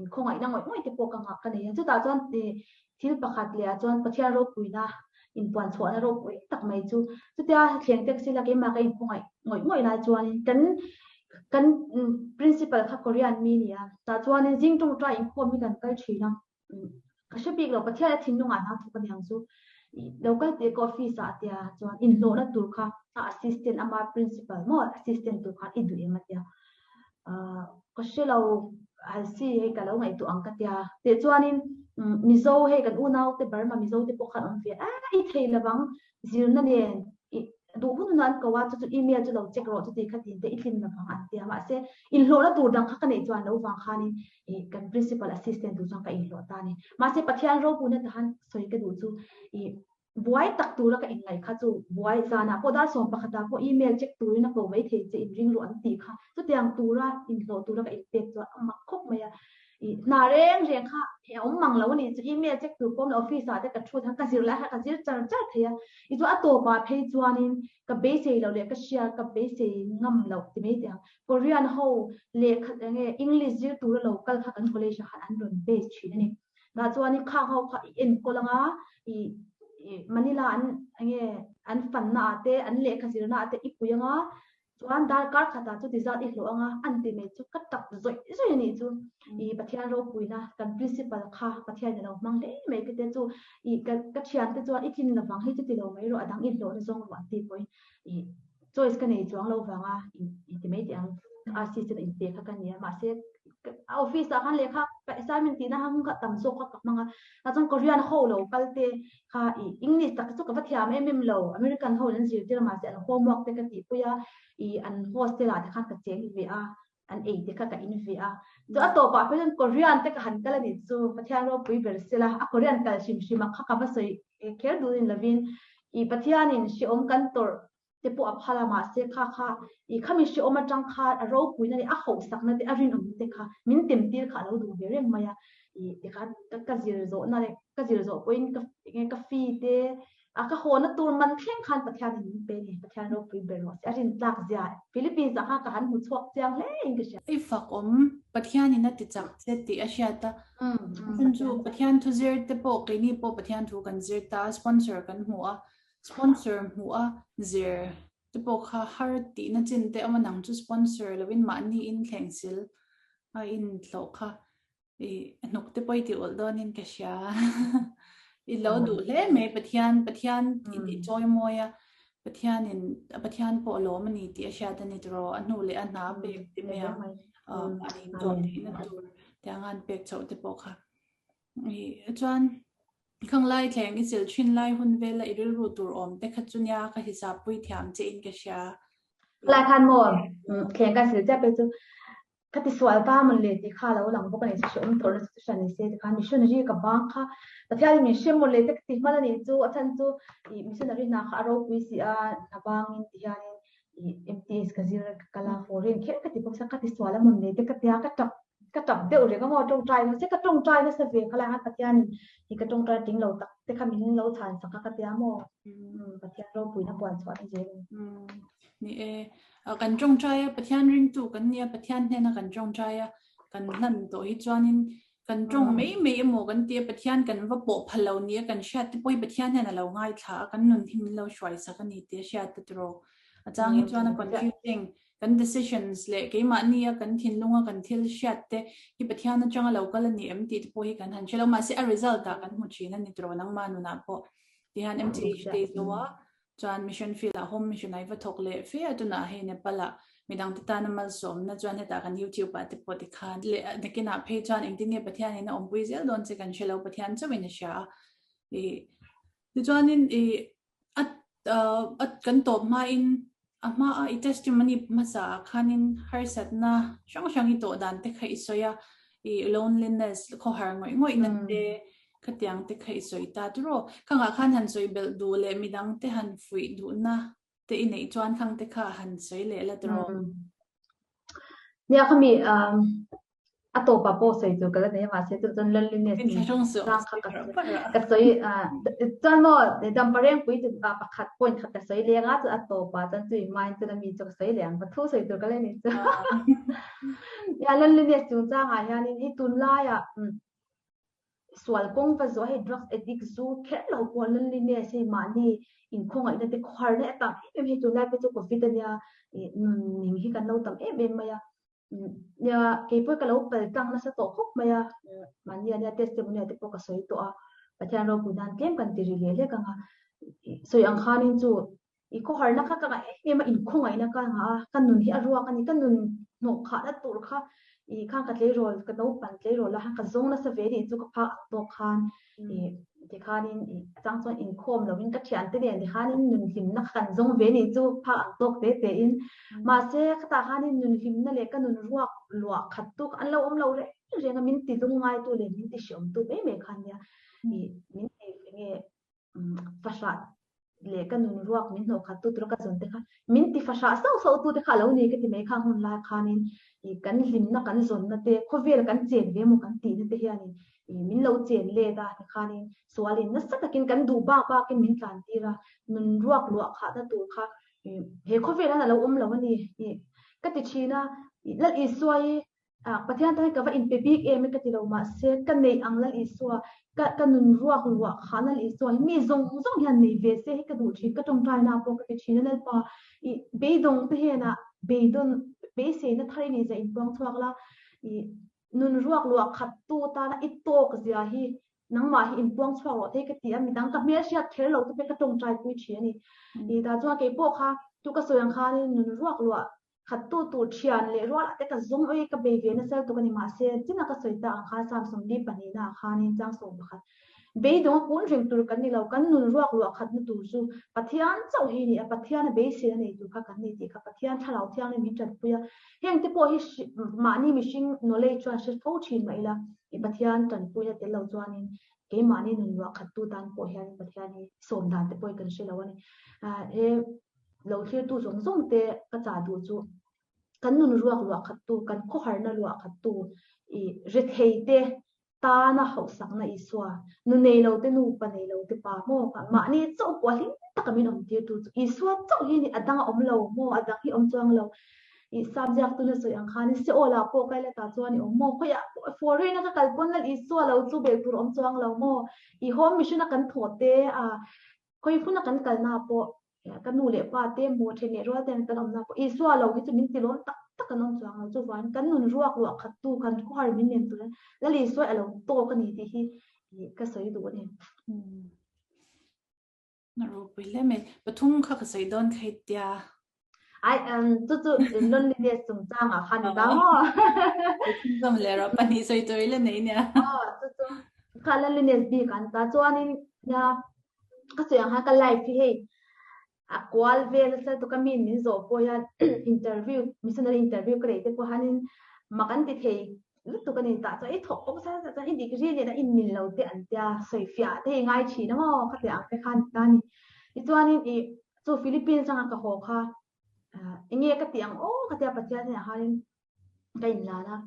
S2: inkhawngaihna ngawih ngawih te pawh ka nghah ka nei a, chutah chuan thil pakhat leh ah chuan Pathian ropuina inpuan chhuahna ropui tak mai chu chutia thleng te ka sil a, keimah ka inkhawngaih ngawih ngawih lai chuanin kan kan principal kha Korean mi a ni a, tah chuanin zing tawngtai inkhawm hi kan kal thin a. Ka hre bik lo, Pathian a thinlungah hna thawk a niang chu. Lo kal teh ka office ah a tia chuan inhlawhna tur kha a assistant ama principal maw assistant tur khan i duh em a tia. Ka hre lo Halsi hei ka lo ngaihtuah ang ka tia. Teh chuanin Mizo hei kan unau te Burma Mizo te pawh khan awm ve a i thei lovang zirna nen i duh hun hun a an ko a chu chu email chu lo check rawh chuti kha tin te i tlin lovang an tia mahse inhlawhna tur dang kha ka neih chuan lo vang khanin i kan principal assistant tur chuan ka inhlawh ta a ni. Mahse Pathian ropuina tahan sawi ka duh chu i buai tak tura ka inngaih kha chu buai zanah pawh dar 11 ah pawh email check turin a ko mai thei che inring rawh an tih kha chutiang tura inhlawh tura ka inpek chuan a mak khawp mai a. I hna reng reng kha a awm mang lo a ni chu email check tur pawh office ah te ka thu kha ka zir lai kha ka zir char char thei a. I chu a tawpah phei chuanin ka beisei loh leh ka hria ka beisei ngam loh ti mai teh ang. Korean ho lehkha enge English zir tura lo kal kha kan college ah khan an rawn base thin a ni. Tah chuanin khang ho kha i enkawl anga i Manila an enge an fanna ah te an lehkha zirna ah te i pui anga chuan darkar khatah chu ti zat i hlawh anga an ti mai chu ka tap zawih zawih a nih chu. I Pathian ropuina kan principal kha Pathian alo hmang hle mai te chu i ka ka thiante chuan i tlin lovang hei chu ti lo mai rawh a dang i hlawhna zawng rawh an tih pawhin i choice ka nei chuang lo vanga in ti mai teh ang assistant in pe kha ka nia mahse a office ah khan lehkha ka assignment tihna kha hun kha tam zawk kha ka hmang a tah chuan Korean ho lo kal te kha i English tak chu ka va thiam em em lo American ho in an zirtir a mahse an homework te ka tihpui a i an hostel ah te khan ka cheng ve a an ei te kha ka in ve a chu a tawpah phei chuan Korean te ka han kal a nih chu Pathian ropui ber sela a Korean kal hrim hrim a kha ka va sawi kher duh ni lovin i Pathianin hrehawm kan tawrh te pawh a phal a mahse kha kha i khami hrehawm atang khan a ropuina leh a hauhsakna te a rinawmna te kha min tem tir kha a lo duh ve reng mai a i tikhan ka zir zawhna leh ka zir zawh pawhin ka enge ka fee te A ka hawna tur man thleng khan Pathianin min pe ni. Pathian ropui ber rawh se. A rintlak zia Philippines ah khan ka han hmu chhuak chiang hle in ka hria.
S1: I fak awm, Pathianin a ti chak che tih a hriat a. Chun chu Pathian thu zir te pawh keini pawh Pathian thu kan zir ta a, sponsor kan hmu a, sponsor hmuh a zir te pawh kha har tihna chin te awm a, nang chu sponsor lovin mahni in thleng sil a in hlawh kha. I hnuk te pawh i ti ulh dawnin ka hria. I lo duh hle mai Pathian, Pathian i chawi mawi a, Pathianin Pathian pawh a lawm a ni tih a hriat a ni tiraw, a hnu leh a hna pek ti mai a, mahni inchawm theihna tur tiang a an pek chhoh te pawh kha. I chuan khang lai thleng i chilh thin lai hun vela i rilru tur awm te kha chu nia ka hisap pui thiam che in ka hria.
S2: Lai khan maw thleng ka sil chiah pek chu Ka ti sual ta mawn le tih kha a lo lang bawk a ni, chu awm tawh na chu hran ni se tikhan missionary ka bang kha Pathianin min hre mawn le te ka ti hman a nih chu a chhan chu ih missionary hna kha a ropui si a hna bangin ti hianin ih MTS ka zir ka kal a foreign kher ka ti bawk sia ka ti sual a mawn le te ka tia ka tap ka tap deuh reng a maw tawngtai nasa ka tawngtai nasa ve kha lai khan Pathianin ih ka tawngtai ting lo tak te kha min lo chhan sak a ka tia maw Pathian ropuina puan chhuah ni zel a ni.
S1: Ni e, kan tawngtai a, Pathian ringtu kan nia, Pathian hnena kan tawngtai a, kan hlan tawh hi chuanin kan tawng mai mai emaw kan tia Pathian kan va pawh phal lo nia kan hriat te pawh hi Pathian hian a lo ngaithla a, kan nun hi min lo hruai sak a ni tih a hriat ta tiraw. A chang hi chuan a confusing. Kan decisions leh keimahni a kan thinlunga kan thil hriat te hi Pathian atanga lo kal a ni em tih te pawh hi kan han hre lo. Mahse a result ah kan hmu thin a ni tiraw nangmah nunah pawh tihian MTH te i zo a, chuan mission field ah home mission ah i va thawk leh fe a, tunah hei Nepal ah midang te tana malsawmna chuan hetah kan YouTube ah te pawh tikhan leh nakinah phei chuan engtin nge Pathian in a awmpui zel dawn che kan hre lo, Pathian chauhin a hria a. Ih tichuanin ih A a kan tawp hmain a hmaa i testimony hmasa ah khanin harsatna hrang hrang i tawh dan te kha i sawi a, i loneliness khawhar ngawih ngawih na te khatiang te kha i sawi ta tiraw. Khangah khan han sawi belh duh leh midang te han fuih duhna te i neih chuan khang te kha han sawi leh la tiraw.
S2: Nia khami a tawpa pawh sawi tur ka la nei a mahse chu chuan loneliness chang kha ka ka sawi chuan maw dampareng pui chu pakhat point khat ka sawi leng a chu a tawpa chuan chui mind chuan ami chu ka sawi leh ang va thu sawi tur ka la nei chu ya loneliness chungchangah hianin hi tunlaiah sual kawng va zawh hei drugs addict zu kher lo pawh loneliness hei mahni inkhawngaihna te khawharna a tam em em hei tunlai pawh chu covid ania nun ning hi kan lo tam em em mai a. Nia, keipawh ka lo pal tlang nasa tawh khawp mai a, mahni ania testimony ah te pawh ka sawi tawh a, Pathian ropui nan tlem kan ti ri leh hlek ang a, sawi ang khanin chu i khawharna kha ka ngah em em a, inkhawngaihna ka ngah a, ka nun hi a ruak a ni, ka nun hnawh khahna tur kha i khang ka tleirawl, ka naupan tleirawl a, ka zawng nasa ve nih chu ka phak ang tawk khan I tikhanin i a chang chuan inkhawm lovin ka thiante nen tikhanin nun hlimna kha kan zawng ve nih chu phak ang tawk te te in. Mahse khatah khanin nun hlimna leh ka nun ruak luah khat tu kha an lo awm lo reng reng a, min ti lungngai tu leh min ti hreawm tu mai mai kha nia. I min ti enge fahrah leh ka nun ruak min hnawh khat tu tura ka zawn te kha min ti fahrah sauh sauh tu te kha a lo ni ka ti mai khang hun lai khanin i kan hlimna kan zawnna te khawvel kan chen ve emaw kan tihna te hianin i min lo chen let a tikhanin sualin nasa takin kan duh bak bakin min tlan tir a nun ruak luah khahna tur kha i he khawvel hian a lo awm lo a ni i ka ti thin a i Lal Isua hi Ah, Pathian tan ka va inpe bik em e ka ti lo, mahse ka neih ang Lal Isua, ka ka nun ruak luah kha Lal Isua hi mi zawng zawng hian nei ve se hi ka duh thin, ka tawngtaina pawh ka ti thin a Lalpa, i beidawng te henah beidawn beiseina thar i nih zia inpuang chhuak la, i nun ruak luah khat tu tana i tawk zia hi nangmah hi inpuang chhuak rawh te hi ka ti a, midang ka hmelhriat kher lo te pawh ka tawngtai pui thin a ni. I tah chuan keipawh kha tu ka sawi ang khanin nun ruak luah Khat tu tur thian leh rual ah te ka zawng oi ka bei ve nasa lutuk a ni mahse chin a ka sawi ta ang khan Psalm 42 ah khanin chang 11 beidawng a kun reng tur kan ni lo kan nun ruak luah khat na tur chu Pathian chauh hi ni a Pathian a beisei a nei tur kha kan ni tih kha Pathian thlarau thianghlim min tanpui a heng te pawh hi mahni mihring knowledge chuan hre fo thin mah ila i Pathian tanpuina tel lo chuanin keimahni nun luah khat tu tan pawh hian Pathian hi sawm dan te pawh hi kan hre lo a ni he Lo thlirtu zawng zawng te ka chah duh chu kan nun ruak luah khattu, kan khawharna luah khattu, i rethei te tana hauhsakna Isua, nu nei lo te nu, pa nei lo te pa maw, mahni chauh pawh hlim taka min awm tirtu chu Isua chauh hi ni, a dang a awm lo maw, a dang hi awm chuang lo. I sap ziaktuna sawi ang khan Seol ah pawh kai la ta chuan i awm maw, khawiah pawh foreign a ka kal pawn Lal Isua lo chu belh tur awm chuang lo maw, i home mission a kan thawh te a Khawi hmuna kan kalna pawh ka nu leh pa te maw then leh rual ten kan awmna pawh Isua lo hi chu min ti lawm tak tak an awm chuang lo. Chuvangin kan nun ruak luah khat tu kan khawhar min nem tur Lal Isua a lo tawk a ni tih hi ka sawi duh a ni.
S1: Na ropui hle mai. Pathum kha ka sawi dawn kha tia.
S2: Ai um chu chu loneliness chungchang ah khan ni ta maw.
S1: Zawm leh rawh pahnih sawi tur ila nei nia.
S2: Aw chu chu kha loneliness bik an ta chuanin nia ka sawi ang khan ka life hi hei a kual vel nasa lutuk a mi min zawh pawh hian interview missionary interview ka neih te pawh hianin mak an ti thei lutuk a ni tah chuan i thawk awm sa sa chuan i degree nen a inmil lo te an tia sawi fiah te hi ngai thin a maw khatiang ang te khan ti ta a ni. Tichuanin ih chu Philippines atanga ka haw kha enge ka tih ang aw ka tia Pathian hnenah khanin ka inlan a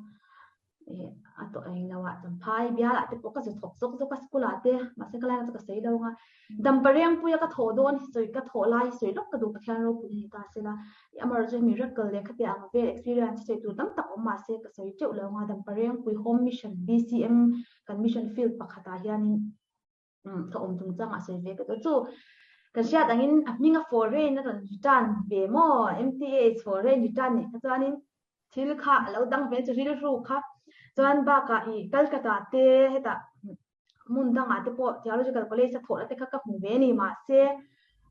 S2: ih a tawh eng lo ah champhai bial ah te pawh ka zu thawk zawk zawk a school ah te mahse ka lai chu ka sawi lo ang a damparengpuia ka thawh dawn hi sawi ka thawh lai hi sawi lawk ka duh Pathian ropui a ni ta sela amaherawhchu chu hemi miracle leh khatiang ang vel experience sawi tur tam tak awm mahse ka sawi teuh lo ang a damparengpui home mission BCM kan mission field pakhatah hianin ka awm chungchangah sawi ve ka duh chu. Kan hriat angin a hminga foreign a rawn return ve maw? MTA is foreign return nih kha chuanin thil kha a lo dang ve chu rilru kha. Chuan bakah i Calcutta te hetah hmun dangah te pawh Theological College a thawhna te kha ka hmu ve a ni. Mahse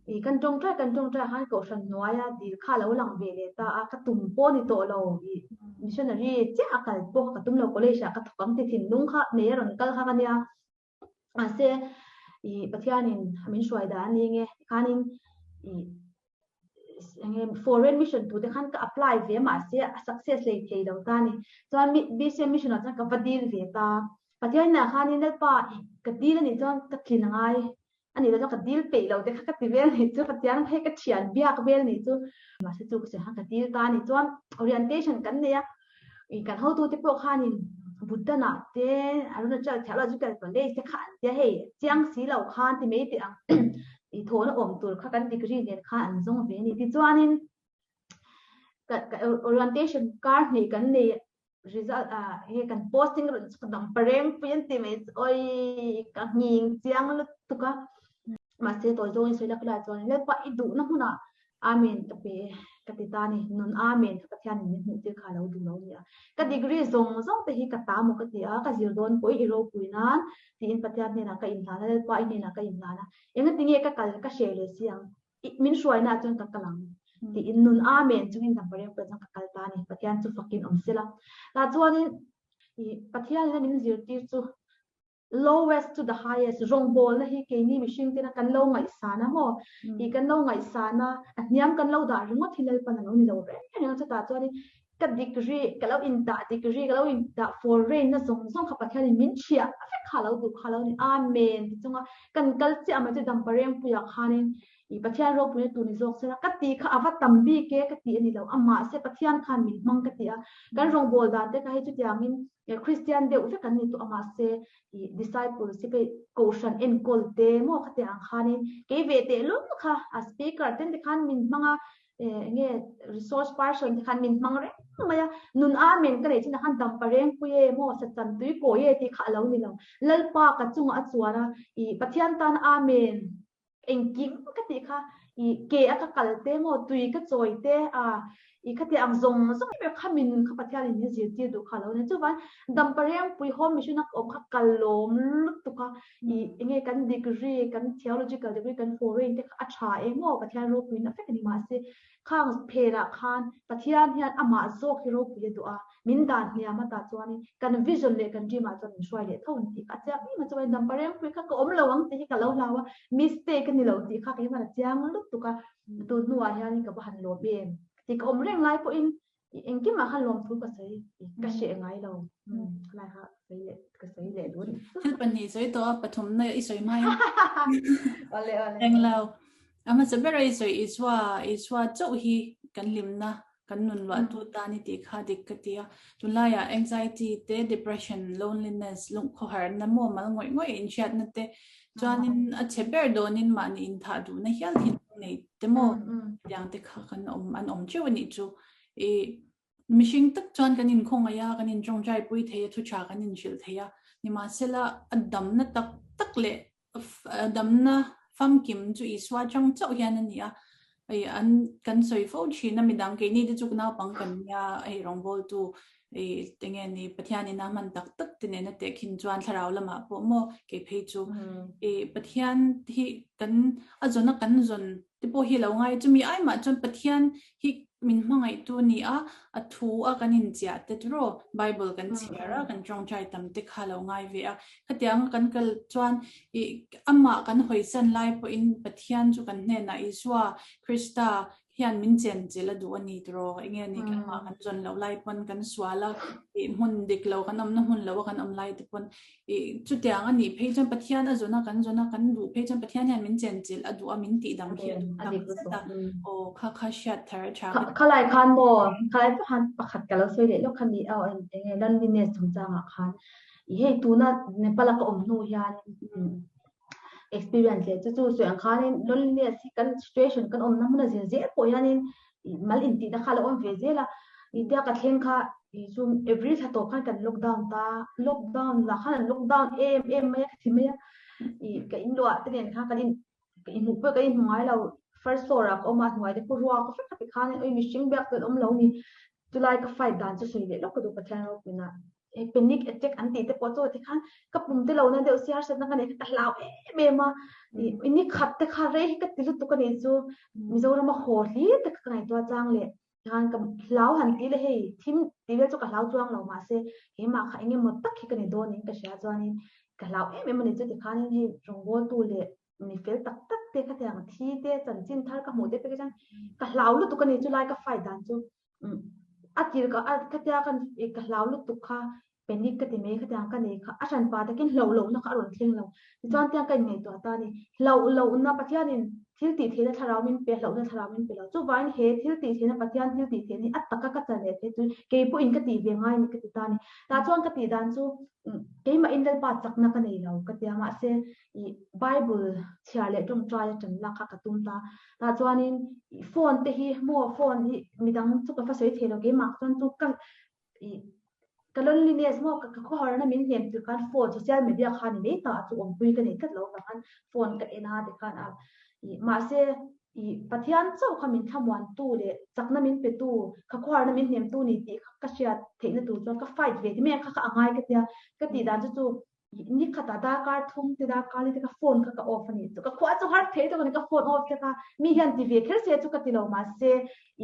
S2: i kan tawngtai kan tawngtai khan kohhran hnuaia dil kha a lo lang ve leh ta a, ka tum pawh a ni tawh lo. I missionary chiah a kal pawh kha ka tum lo, college ah ka thawk ang ti thinlung kha nei a rawn kal kha ka nia. Mahse i Pathianin min hruai dan a ni nge tikhanin i enge foreign mission tute khan ka apply ve mahse a success lei thei lo ta ni. Chuan BCM mission ah chuan ka va dil ve ta. Pathian inah khanin Lalpa i ka dil anih chuan ka tlin angai anih loh chuan ka dil peih lo te kha ka ti vel nih chu Pathian hei ka thian biak vel nih chu. Mahse chu ka sawi khan ka dil ta anih chuan orientation kan nei a. I kan hotute pawh khanin Bhutan-ah te Arunachal Theological College te kha an tia hei chiang si lo khan ti mai teh ang i thawhna awm tur kha kan degree nen khan an zawng ve a ni. Tichuanin ka orientation kar hnih kan nei result ah he kan posting rawn chhuak dang pareng pui an ti mai chu oi ka nghing chiang lutuk a. Mahse tawi zawngin sawi lak lai chuan Lalpa i duhna hmunah Amen ka pe e ka ti ta a ni. Nun Amen kha Pathianin min hmuh tir kha a lo duh lo a ni a. Ka degree zawng zawng te hi ka ta maw ka ti a, ka zir dawn pawhin i ropui nan tiin Pathian hnenah ka inhlan a, Lalpa i hnenah ka inhlan a. Engatinge ka kal ka hreh leh si ang? I min hruainaah chuan ka kal ang tiin nun Amen chungin dampareng pawh chuan ka kal ta a ni. Pathian chu fakin awm sela. Tah chuanin i Pathianin a min zirtir chu Lowest to the highest, rawngbawlna hi keini mihring tena kan lo ngaihsan a maw? I kan lo ngaihsan a, a hniam kan lo dah ringawt hi Lalpan a lo ni lo reng reng a, chutah chuanin ka degree, ka lo indah degree, ka lo indah foreign na zawng zawng kha Pathianin min thiah vek kha a lo duh kha a lo ni. Amen ti chunga kan kal chiah mai chu Damparengpuiah khanin I Pathian ropuina tur ni zawk sela ka tih kha a va tam bik e ka tih a ni lo, amah se Pathian khan min hmang ka ti a, kan rawngbâwl dan te kha hei chutiangin Kristian deuh vek an ni tawh amah se i disciple si phei kohhran enkawl te maw khatiang ang khanin kei ve tehlul kha a speaker ten te khan min hmang a, enge resource person te khan min hmang reng mai a, nun amen ka neih chinah khan dampa rengpui e maw sachan tui kawi e tih kha a lo ni lo, Lalpa ka chungah a chuan a, i Pathian tan amen. Engkim ka tih kha i ke a ka kal te maw tui ka chawi te a i khati ang zawng zawng ber kha min kha Pathian in min zirtir duh kha lo nia chuvan Damparengpui Home Mission a awm kha ka lawm lutuk a i enge kan degree kan theological degree kan foreign te kha a tha e maw Pathian ropuiin a vek a ni mahse Khang phenah khan Pathian hian amah zawk hi ropui a duh a, min dan hniam a tah chuanin kan vision leh kan dream ah chuan min hruai leh tho ang tih kha a chiang em a, chuan dampa rengpui kha ka awm lo ang tih hi ka lo hlau a, mistake a ni lo tih kha keimah a chiang lutuk a, tun hnuah hianin ka va han lawm em tih ka awm reng lai pawhin engkimah khan lawmthu ka sawi ka hreh ngai lo lai kha sawi leh ka sawi leh dun.
S1: Thil pahnih sawi tawh a pathumna i sawi mai.
S2: Awle awle.
S1: Englo. A hmasa ber a i sawi Isua Isua chauh hi kan hlimna kan nun luah tu tan i tih kha dik ka ti a. Tunlaiah anxiety te depression loneliness lungkhawharna maw mal ngawih ngawih inhriatna te chuanin a chhe ber dawnin mahni inthah duhna hial thin nei te maw tiang te kha kan awm an awm teuh a nih chu. I mihring tak chuan kan inkhawngaih a, kan intawngtai pui thei a, thu tha kan inhrilh thei a. Nimahsela a damna tak tak leh damna famkim chu Isua chang chauh hian a ni a. Hei an kan sawi fo thin a midang keini te chu naupang kan nia hei rawngbawltu i enge ni Pathianin a hman tak tak te nena tehkhin chuan thlarau lamah pawh maw kei phei chu i Pathian hi kan a zawn a kan zawn te pawh hi lo ngai chumi ai mah chuan Pathian hi min hmangaihtu ni a a thu a kan inchiah te tiraw Bible kan chhiar a kan tawngtai tam te kha lo ngai ve a khatiang kan kal chuan i amah kan hawisan lai pawhin Pathian chu kan hnenah Isua Krista hian min chen chilh a duh a ni tiraw enge ni kan mah kan zawn loh lai pawn kan sual a ih hmun dik lo kan awmna hmun lo a kan awm lai te pawn ih chutiang a nih phei chuan Pathian a zawn a kan zawn a kan duh phei chuan Pathian hian min chen chilh a duh a min tih dang khi a duh tak zet a aw kha kha hriat thar a tha ka
S2: Khalai khan maw khalai pawh khan pakhat ka lo sawi leh lawk kha ni aw enge loneliness chungchangah khan ih hei tuna Nepal a ka awm hnu hian experience leh chu chu sawi ang khanin loneliness hi kan situation kan awmna hmun a zir zel pawh hianin mal intihna kha a lo awm ve zel a i tia ka thleng kha i chu every thla tawp khan kan lockdown ta lockdown lah khan an lockdown em em mai a ka ti mai a i ka inluah te nen khan kan in. Ka inhmuh pawh ka inhmu ngai lo. First floor ah ka awm a, hnuai te khu ruak vek a ti khanin ui mihring biak chu an awm lo ni. Chulai ka fight dan chu sawi leh lawk ka duh Pathian ropuina. He panic attack an tih te pawh chu ti khan ka pum te lo na deuh si harsatna ka nei kha ka hlau em em a. Ni khat te kha rei hi ka ti lutuk a nih chu Mizoram a haw hlir te kha ka ngaihtuah chang leh Khan ka hlau han ti le hei thim tih vel chu ka hlau chuang lo mahse keimah kha eng emaw tak hi ka ni dawn in ka hria chuanin ka hlau em em a ni chuti khanin hei rawngbawltu leh mi fel tak tak te khatiang thi te chanchin thar ka hmuh te pek atang ka hlau lutuk a ni chulai ka fight dan chu a tir ka khatia kan ka hlau lutuk kha Panic ka ti mai khatiang ka nei kha a hranpa takin hlauh lohna kha a rawn thleng lo. Tichuan tiang ka inngaihtuah ta a ni. Hlauh lohna Pathianin thil tih theihna thlarau min pe a, hlauhna thlarau min pe lo. Chuvangin he thil tih theihna Pathian thil tih theihna hi a taka ka chan leh theih chu kei pawhin ka tih ve ngai a ni ka ti ta a ni. Tah chuan ka tih dan chu keimahin Lalpa chakna ka nei lo ka ti a, mahse i Bible chhiar leh tawngtai a tanna kha ka tum ta. Tah chuanin phone te hi maw phone hi midang chu ka va sawi thei lo keimah chuan chu ka i ka loneliness maw ka khawharna min hnem tur khan phone social media kha ni mai ta chu awmpui ka nei tlat lo vang khan phone ka en a tikhan a i mahse i Pathian chauh kha min thlamuan tu leh chakna min pe tu ka khawharna min hnem tu ni tih kha ka hriat theihna tur chuan ka fight ve ti mai a kha kha a ngai ka tia ka tih dan chu chu Ni khatah darkar thum te darkar li te ka phone kha ka off a nih chu ka khua chu har thei tawk a ni ka phone off te kha mi hian ti ve kher se chu ka ti lo mahse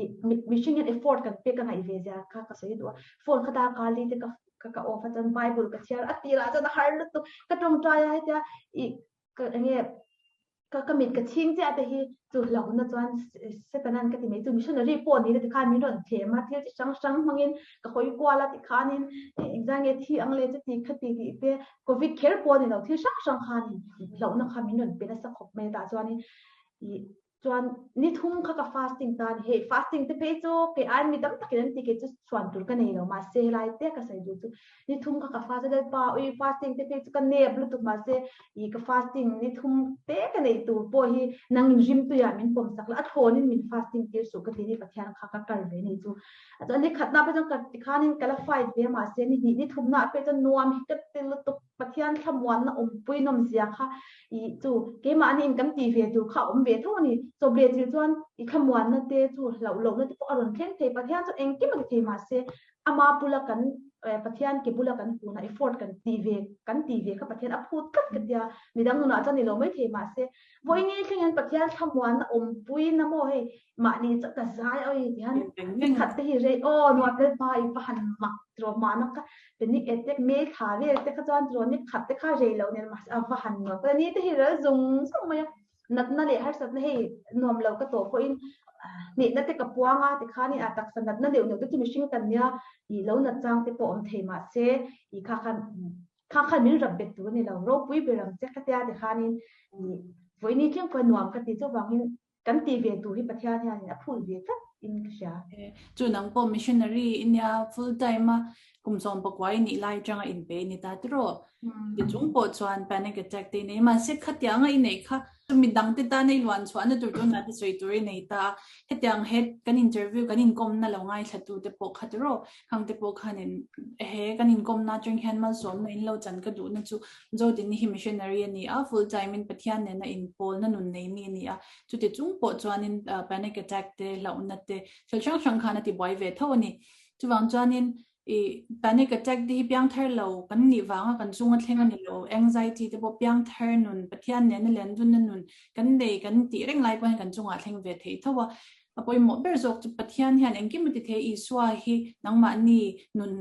S2: ih mihring hian effort kan pek a ngaih ve zia kha ka sawi duh a phone kha darkar li te ka ka ka off a chuan bible ka chhiar a tirah chuan a har lutuk ka tawngtai a hetia ih ka enge Ka ka mit ka chhing chiah te hi chu hlauhna chuan Setanan ka ti mai chu missionary pawh ni la tikhan min rawn thlem a, thil chi hrang hrang hmangin ka hawi kual a tikhanin engzah nge thi ang le chuti khati tih te covid kher pawh a ni lo thil hrang hrang khanin hlauhna kha min rawn pe nasa khawp mai a tah chuanin ih chuan ni thum kha ka fasting ta a ni hei fasting te phei chu kei aiin mi tam takin an ti kei chu chhuan tur ka nei lo mahse helai te ka sawi duh chu Ni thum kha ka fast a Lalpa ui fasting te phei chu ka nep lutuk mahse i ka fasting ni thum te ka neih tur pawh hi nang in rim tuiah min pawm sak la a thlawn in min fasting tir suh ka ti ni Pathian kha ka kal ve ni chu a chuan ni khatna phei chuan ka tikhanin ka la fight ve mahse ni hnih ni thumna ah phei chuan nuam hi ka ti lutuk Pathian thlamuanna awmpui nawm zia kha i chu keimahni in kan tih ve tur kha a awm ve tho a ni chawpleh chilh chuan i thlamuanna te chu hlauh lohna te pawh a rawn thleng thei Pathian chu engkim a ti thei mahse Ama bula kan Pathian ke bula kan kun a effort kan tih ve kan tih ve kha Pathian a phut tlat ka tia midang nunah chuan ni lo mai thei mahse vawiin thleng hian Pathian thlamuan a awmpui na maw hei mahni chu ka zai a ui tihian nikhat te hi rei aw nuam lalpa i va han mak tiraw mahna kha panic attack mei thla vel te kha chuan tiraw nikhat te kha rei lo nen mahse a va han nuam ka ni te hi ral zung zung mai a. Natna leh harsatna hei nuam lo ka tawh pawhin hnehna te ka puang a tikhanin a taksa natna neuh neuh te chu mihring kan nia ih lo nat chang te pawh awm thei mahse ih kha khan kha khan min rap bet tur a ni lo ropui ber ang che khatia tikhanin ih vawiini thleng pawh nuam ka ti chuvangin kan tih ve tur hi Pathian hianin a phut ve tlat in ka hria.
S1: Chu nang pawh missionary i nia full time a kum 19 i nih lai atanga inpe i ni ta tiraw? Ti chung pawh chuan panic attack te i nei mahse khatiang a i neih kha mi dang te tan a i luan chhuahna tur tunah te sawi tur i nei ta a, hetiang he kan interview kan inkawmna lo ngaithla tu te pawh kha tiraw? Khang te pawh khanin he kan inkawmna atang hian malsawmna in lo chan ka duhna chu Zodini hi missionary a ni a, full time in Pathian nena inpawlna nun nei mi a ni a, chuti chung pawh chuanin panic attack te hlauhna te thil hrang hrang khan a ti buai ve tho a ni. Chuvang chuanin i panic attack te hi piangthar lo kan nih vanga kan chunga thleng a ni lo, anxiety te pawh piangthar nun, Pathian nena lendunna nun kan nei kan tih reng lai pawh hian kan chungah thleng ve thei tho a. A pawimawh ber zawk chu Pathian hian engkim a ti thei, Isua hi nangmahni nun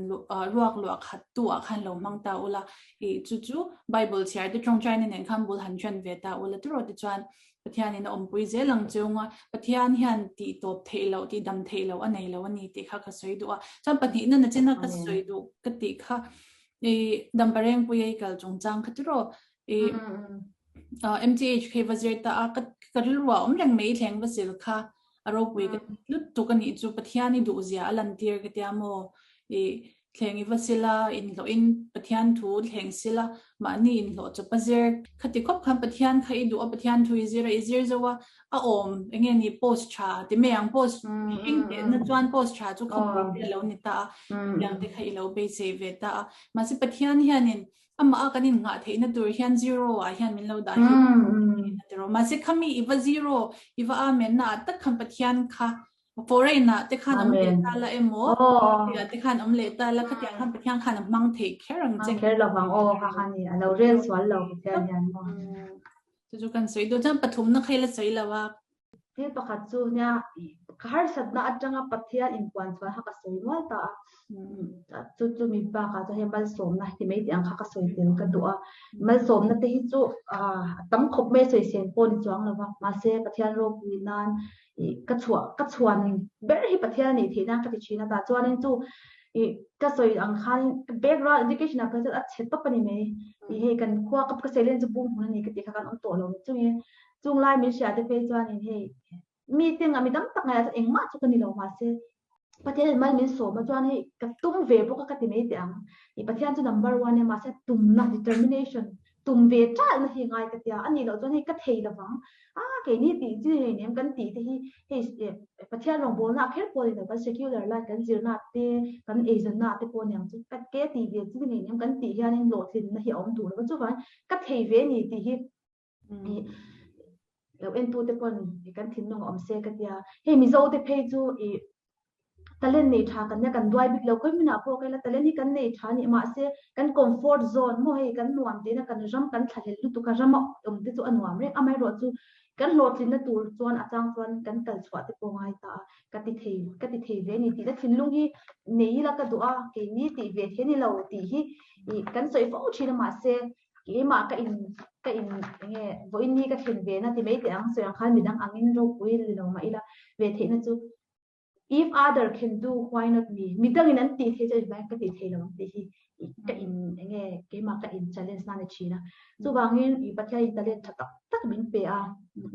S1: ruak luah khat tu ah khan lo hmang ta ula, i chu chu Bible chhiar te tawngtaina nen khan bul han ṭan ve ta ula tiraw tichuan Pathianin a awmpui zel ang chunga Pathian hian tih tawp theih loh, tih dam theih loh a nei lo a ni tih kha ka sawi duh a. Chuan pahnihna na chena ka sawi duh ka tih kha i Damparengpuia i kal chungchang kha tiraw i MTH kha i va zir ta a, ka rilru ah awm reng mai i thleng va sil kha a ropui ka lutuk a nih chu Pathian i duhzia a lantir ka tia maw i. Thleng i va sila, inhlawhin Pathian thu thleng sila, mahni inhlawh chawp a zir. Khati khawp khan Pathian kha i duh a, Pathian thu i zir a, i zir zo a, a awm eng nge ni post tha ti mai ang, post mihring tehna chuan post tha chu khawpui te a lo ni ta a, hetiang te kha i lo beisei ve ta a. Mahse Pathian hianin amah a kan innghah theihna tur hian zero ah hian min lo dah hi a ti rawh. Mahse khami i va zero, i va amen na ah tak khan Pathian kha Foreign ah te khan awm leh ta la emaw, ah te khan awm leh ta la, khatiang khan Pathian khan a hmang thei kher ang che.
S2: Kher lo vang aw kha khan ni, a lo rel sual lo Pathian hian maw.
S1: Chu chu kan sawi duh chuan pathumna kha i la sawi lo a.
S2: Thil pakhat chu nia ka harsatna atanga Pathian inpuan chhuah kha ka sawi nual ta a. Chu chu mi bakah chuan hei malsawmna ti mai tih ang kha ka sawi tel ka duh a. Malsawmna te hi chu a tam khawp mai a sawi sen pawh ni chuang lo va, mahse Pathian ropui nan ka chhuah ka chhuan ber hi Pathian a nih theih nan ka ti thin a tah chuanin chu ih ka sawi ang khan background education ah phei chuan a chhe tawp a ni mai ih hei kan khua ka ka seilen chu bung hmun a ni ka tih kha kan awm tawh lo chungin chung lai min hria te phei chuanin hei mi te nga mi tam tak ngaiah chuan engmah chu ka ni lo mahse Pathian in mal min sawm a chuan hei ka tum ve bawk a ka ti mai teh ang ih Pathian chu number one a mahse tumna determination tum ve ṭalhna hi ngai ka tia a nih loh chuan hei ka thei lovang a keini tih chi hei nem kan tih te hi hei Pathian rawngbawlna ah kher pawh a ni lo kan secular life kan zirna ah te kan eizawnna ah te pawh a ni ang chu ka ke tih ve chi hei nem kan tih hianin hlawhtlinna hi a awm duh lo va chuvangin ka thei ve a ni tih hi Lo entute pawn kan thinlung a awm se ka tia. Hei Mizo te phei chu ih talent nei tha kan nia kan duai bik lo khawi hmunah pawh ka ila talent hi kan nei tha a nih mahse kan comfort zone maw hei kan nuam tihna kan ram kan thlahlel lutuk a rama awm te chu a nuam reng amaherawh chu kan hlawhtlinna tur chuan a chang chuan kan kal chhuah te pawh ngai ta a ka ti thei ka ti thei ve a ni tihna thinlung hi nei ila ka duh a keini tih ve thei a ni lo tih hi ih kan sawi fo thin a mahse Keimah ka in ka in enge vawiin ni ka thlen ve na ti mai teh ang sawi ang khan midang angin ropui ni lo mah ila ve theihna chu if other can do why not me midangin an tih theih chu engvangin ka tih theih lo ang tih hi ka in enge keimah ka in challenge na ni thin a chuvangin i Pathian in talent tha tak tak min pe a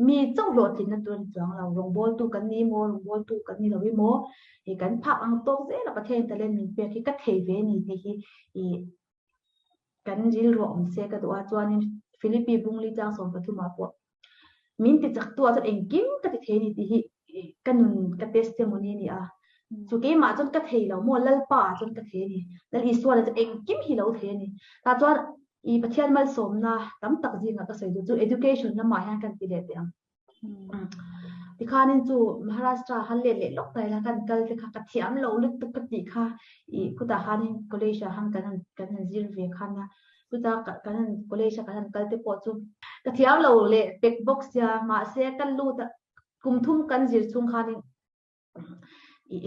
S2: mi chauh hlawhtlinna tur a ni chuang lo rawngbawltu kan ni maw rawngbawltu kan ni lo i maw i kan phak ang tawk zel a Pathian in talent min pek hi ka thei ve a ni tih hi i Kan rilru a awm se ka duh a, chuanin Philippi Bungli chang 13 ah pawh min ti chak tu ah chuan engkim ka ti thei a ni tih hi ka nun ka testimony a ni a. Chu keimah chuan ka thei lo maw Lalpa ah chuan ka thei a ni. Lal Isua lah chuan engkim hi lo thei a ni. Tah chuan i Pathian malsawmna tam tak zingah ka sawi duh chu education lamah hian kan ti leh teh ang. Tikhanin chu Maharashtra han let leh lawk ta ila kan kal te kha ka thiam lo lutuk ka tih kha ih khutah khanin college ah khan kan han kan han zir ve khan a chuta kan han college a kan han kal te pawh chu ka thiam lo leh pek bawk sia mahse ka lut a kum thum kan zir chhung khanin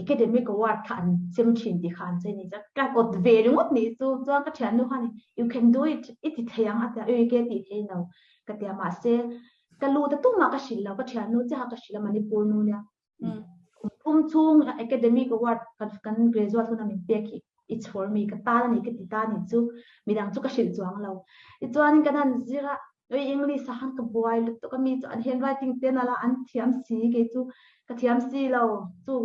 S2: academic award kha an sem thin tih kha an sawi a ni chuan ka awt ve ringawt nih chu chuan ka thiannu khan you can do it i ti thei ang a tia ui ke tih thei lo ka tia mahse ka lut a tumah ka hrilh lo ka thiannu chiah kha ka hrilh a Manipur nu nia kum thum chhung academic award kan kan graduate huna min pek hi i chhawr mi ka tan a ni ka ti ta nih chu midang chu ka hrilh chuang lo tichuanin kan han zir a Oi English ah khan ka buai lutuk a mi chu an handwriting te nala an thiam si kei chu ka thiam si lo chu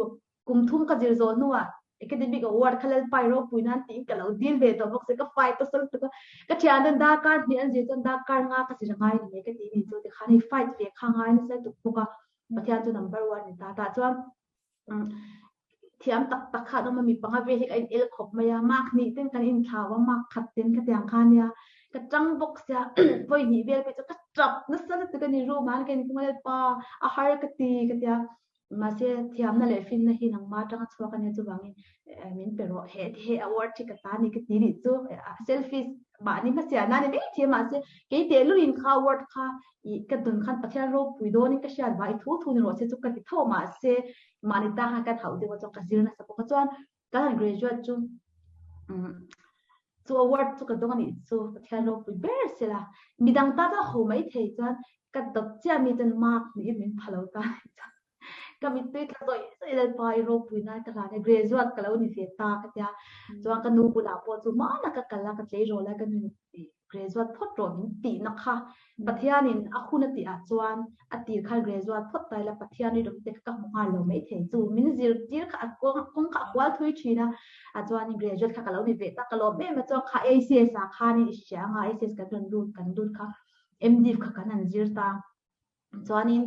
S2: kum thum ka zir zawh hnuah academic award kha Lalpai ropui nan tiin ka lo dil ve tawh bawk si ka fight nasa lutuk a ka thian ten darkar hnih an zir chuan darkar nga ka zir a ngai ni mai ka ti ni chu tikhan hei fight ve kha ngai nasa lutuk bawk a Pathian chu number one ni ta tah chuan Thiam tak tak kha an awm a, mi panga vel hi ka in el khawp mai a, mark hnih ten kan inthlau a, mark khat ten khatiang kha ania, ka tang bawk sia vawi hnih vel phei chu ka tap nasa lutuk a ni room ah khan ka inkhung a lalpa a har ka ti ka tia, mahse thiamna leh finna hi nangmah atanga chhuak a nia chuvangin min pe rawh he he award hi ka ta a ni ka ti nih chu selfish mahni hmasiahna a ni mai thei a mahse kei tehlulin kha award kha Ih ka dun khan Pathian ropui dawnin ka hriat vang i thu thu ni rawh se chu ka ti tho mahse mahni ta khan kan hauh deuh a chuan ka zir nasa bawk a chuan kan han graduate chu chu award chu ka dawng a nih chu Pathian ropui ber sela midang ta chuan ho mai thei chuan ka dawp chiah mi chuan mark niin min pha lo ta a nih chuan ka mittui tla zawih zawih Lalpa i ropui nan ka hlan e graduate ka lo ni ve ta ka tia chuan ka nu bulah pawh chu hmanah ka kal a ka tleirawl a ka nu. Graduate phawt rawh min tihna kha Pathianin a hun a tih ah chuan a tir khan graduate phawt ta ila Pathian rinawm te kha ka hmu nghal lo maithei chu min zirtir kha a kawng kha a kual thui thin a a chuanin graduate kha ka lo ni ve ta ka lawm em a chuan kha ACS ah khanin i hria anga ACS kan rawn lut kan lut kha MDiv kha kan han zir ta. Chuanin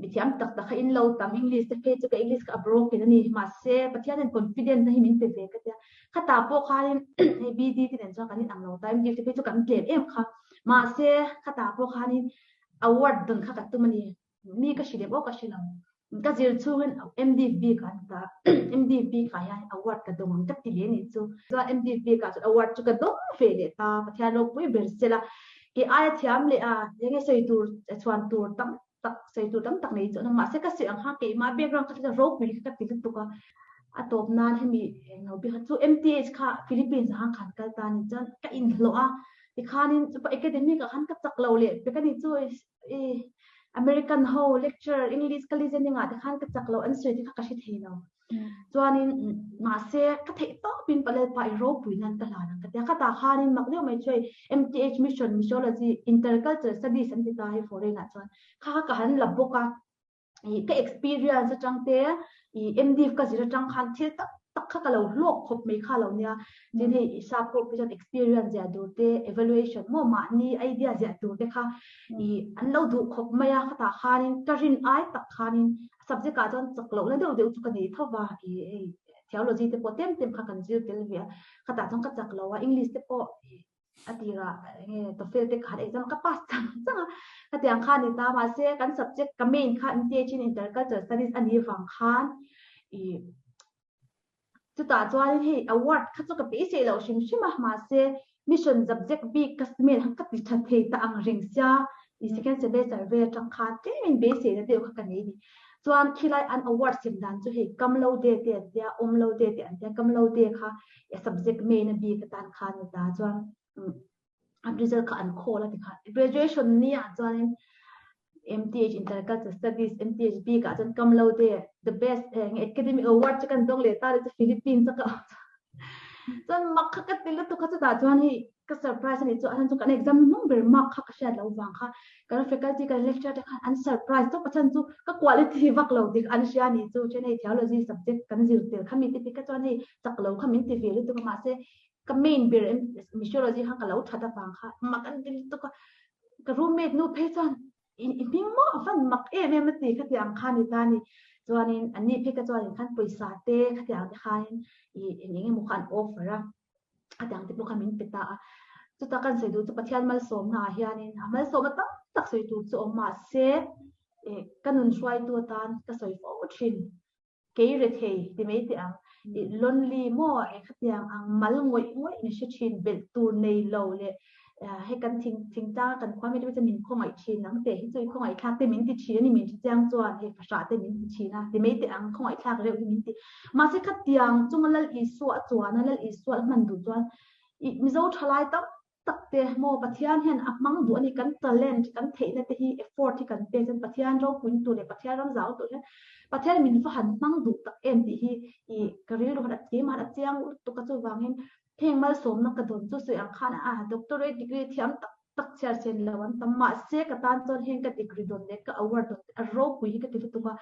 S2: mithiam tak tak kha in lo tam English te phei chu ka English kha a broken a ni. Mahse Pathianin confidence na hi min pe ve ka tia. Khatah pawh khanin hei BD te nen chuan kan inang lo ta MD te phei chu kan tlem em kha. Mahse khatah pawh khanin award dawn kha ka tum a ni. Mi ka hrilh em aw ka hre lo. Ka zir chhungin MDB ka an ta MDB kha hian award ka dawng ang ka ti leh ni chu. Chuan MDB ka chuan award chu ka dawng ve leh ta Pathian ropui ber sela ke aia thiam leh a enge sawi tur chhuan tur tam tak sawi tur tam tak nei chu an awm mahse ka sawi ang kha keimah background kha chu ropui kha ka ti lutuk a a tawp nan hemi englo bik kha chu MTH kha Philippines ah khan khan kal ta ni chuan ka inhlawh a tikhanin chupa academic ah khan ka chak lo leh pek a ni chu i American ho lecture English ka listening ah te khan ka chak lo an sawi te kha ka hre thei lo. Chuanin mahse ka theih tawpin Palalpa i ropui nan ka hlan ang ka tia. Khatah khanin mak deuh mai chu hei MTH Mission Missiology Intercultural Studies an ti ta hei foreign ah chuan kha kha ka han la bawk a. I ka experience atang te i MDiv ka zir atang khan thil tak tak kha ka lo hlawk khawp mai kha lo nia. Tin hei i sap pawh phei chuan experience ziah tur te evaluation maw mahni idea ziah tur te kha i an lo duh khawp mai a. Khatah khanin ka rin ai tak khanin subject ah chuan chak lohna deuh deuh chu ka nei tho va i hei theology te pawh tlem tlem kha kan zir tel ve a. Khatah chuan ka chak lo a English te pawh a tirah enge TOEFL te khan exam ka pass chang chang a khatiang kha ni ta mahse kan subject ka main kha MTH in intercultural studies a nih vang khan i chutah chuan hei award kha chu ka beisei loh hrim hrim a mahse mission subject bik ka main kha ka ti tha thei ta ang reng sia i second semester vel atang khan tlemin beisei na deuh kha ka nei a ni chuan khilai an award sem dan chu hei kam lo de te an tia awm lo de te an tia kam lo de kha subject main a bik atan khan ni ta chuan an result kha an call a ti kha graduation ni ah chuanin MTH Intercultural Studies MTH bik ah chuan kam lo de the best academic award chu kan dawng leh ta le chu Philippines a ka chuan mak kha ka ti lutuk kha chutah chuan hei ka surprise ani chu a chu kan exam hnung ber mark kha ka hriat loh vang kha kan faculty kan lecturer te khan an surprise tawp a chhan chu ka quality vak lo dik an hria ni chu then hei theology subject kan zir tel kha mi te pi kha chuan hei chak lo kha min ti ve lutuk a mahse ka main ber missiology kha ka lo that avang kha mak an ti lutuk a ka roommate nu phei chuan i hming maw a van mak em em a ti khatiang kha ni ta ni chuanin anni phei ka chuanin khan pawisa te khatiang te khanin i eng eng emaw kha an offer a a dang te pawh kha min pe ta a chuta kan sawi duh chu Pathian malsawmna ah hianin a malsawmna tam tak sawi tur chu awm mahse ka nun hruaitu atan ka sawi fo thin kei rethei ti mai teh ang i lonely maw e khatiang ang mal ngawih ngawih ni hre thin belh tur nei lo leh hei kan thing thingtlang a kan khua mi te chu min khawngaih thin ang teh hi chu i khawngaih thlak te min ti thin a ni min hrechiang chuan hei fahrah te min ti thin a ti mai teh ang khawngaih thlak reuh hi min ti mahse khatiang chunga Lal Isua a chuan a Lal Isua a hman duh chuan i Mizo thalai tam tak te maw Pathian hian a hmang duh a ni kan talent kan theihna te hi effort hi kan pek chuan Pathian ropuina tur leh Pathian ram zau tur hian Pathian min va han hmang duh tak em tih hi i ka rilru han a keimah han a chiang lutuk a chuvangin Heng malsawmna ka dawn chu sawi ang khan a doctorate degree thiam tak tak chhiar sen lo an tam mahse ka tan chuan heng ka degree dawn leh ka award dawn te a ropui hi ka ti lutuk a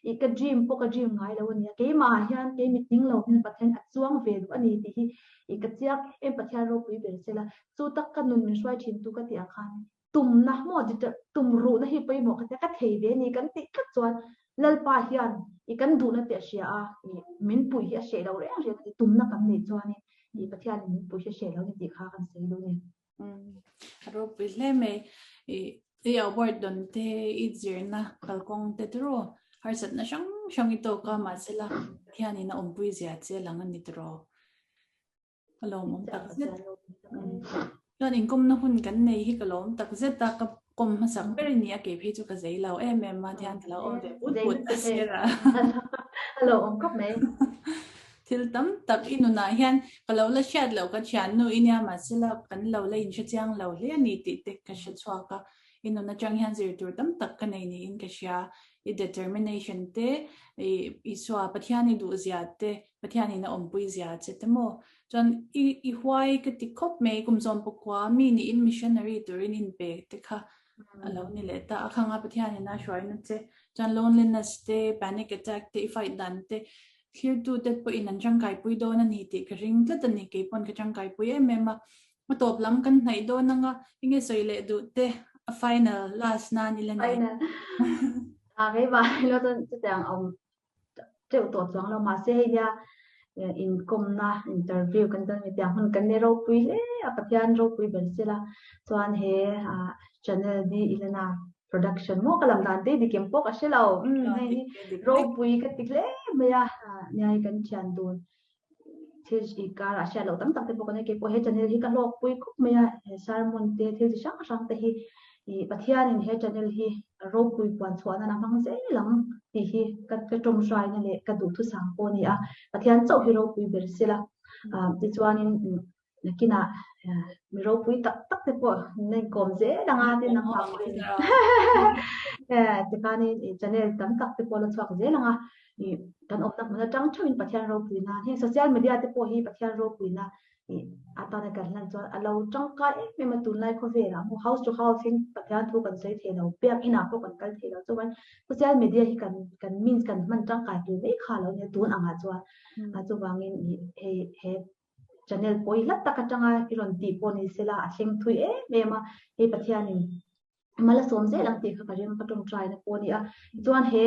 S2: ih ka dream pawh ka dream ngai lo a nia keimah ah hian kei mitning lo hian Pathian a chuang ve duh a ni tih hi ih ka chiang em Pathian ropui ber sela chu tak ka nun min hruai thin tu ka tih ang khan tumna maw tum ruhna hi pawimawh ka tia ka thei ve a ni kan tih tlat chuan Lalpa hian i kan duhna tih a hria a, i min puih hi a hreh lo reng reng a ni, tumna kan neih chuanin i Pathianin min puih hi a hreh lo a ni tih kha kan sawi duh a ni.
S1: A ropui hle mai. I i award dawn te, i zirna kalkawng te tiraw harsatna hrang hrang i tawk a, mahsela Pathianin a awmpui zia che lang a ni tiraw. Ka lawmawm tak zet. Chuan inkawmna hun kan nei hi ka lawm tak zet a, ka kawm hmasak ber i ni a, kei phei chu ka zei lo em em a, tihian ka lo awm ve put put a sir a.
S2: A lo awm khawp mai.
S1: Thil tam tak i nunah hian ka lo la hriat loh ka thiannu i nia mahsela kan lo la inhre chiang lo hle a ni tih te ka hre chhuak a. I nun atang hian zir tur tam tak ka nei niin ka hria. I determination te, i Isua Pathian i duh zia te, Pathian in a awmpui zia che te maw. Chuan i i huai ka ti khawp mai kum zawm pakua mi niin missionary turin inpe te kha a lo ni leh ta. A khanga Pathian in a hruaina che chuan loneliness te, panic attack te i fight dan te Thlirtute pawhin an tangkaipui dawn a ni tih ka ring tlat a ni. Kei pawn ka tangkaipui em em a. A tawp lam kan hnaih dawn anga enge sawi leh duh te a final last nan ila nei.
S2: Final. A keimah ilo chuan chutiang awm teuh tawh chuang lo mahse hei hian inkawmna interview kan chuan hetiang hun kan nei ropui hle a Pathian ropui ber sela chuan he channel hi Ilana production maw ka lam dan te dikim pawh ka hre lo um hei hi ropui ka ti hle mai a nia hei kan thian dun thil i karah hriat loh tam tak te pawh kan nei keipawh he channel hi ka hlawkpui khawp mai a he sermon te thil chi hrang hrang te hi ih Pathianin he channel hi ropui puan chhuah nan a hmang zel ang tih hi ka ka tawngtaina leh ka duhthusam pawh a ni a Pathian chauh hi ropui ber sela ah tichuanin Nakinah mi ropui tak tak te pawh an inkawm zel ang a tin ang tikhanin channel tam tak te pawh la chhuak zel ang a kan awmna hmun atang theuhin Pathian ropuina heng social media te pawh hi Pathian ropuina atana kan hlan chuan a lo tangkai em em a tunlai khawvelah maw house to house in Pathian thu kan sawi thei lo biak inah pawh kan kal thei lo chuan social media hi kan kan means kan hman tangkai tur mai kha lo nia tun angah chuan a chuvangin hei he channel pawi hlat tak atanga i rawn tih pawh ni sela a thleng thui em em a, hei Pathianin mal a sawm zel ang tih kha ka ring ka tawngtai na pawh a ni a, tichuan he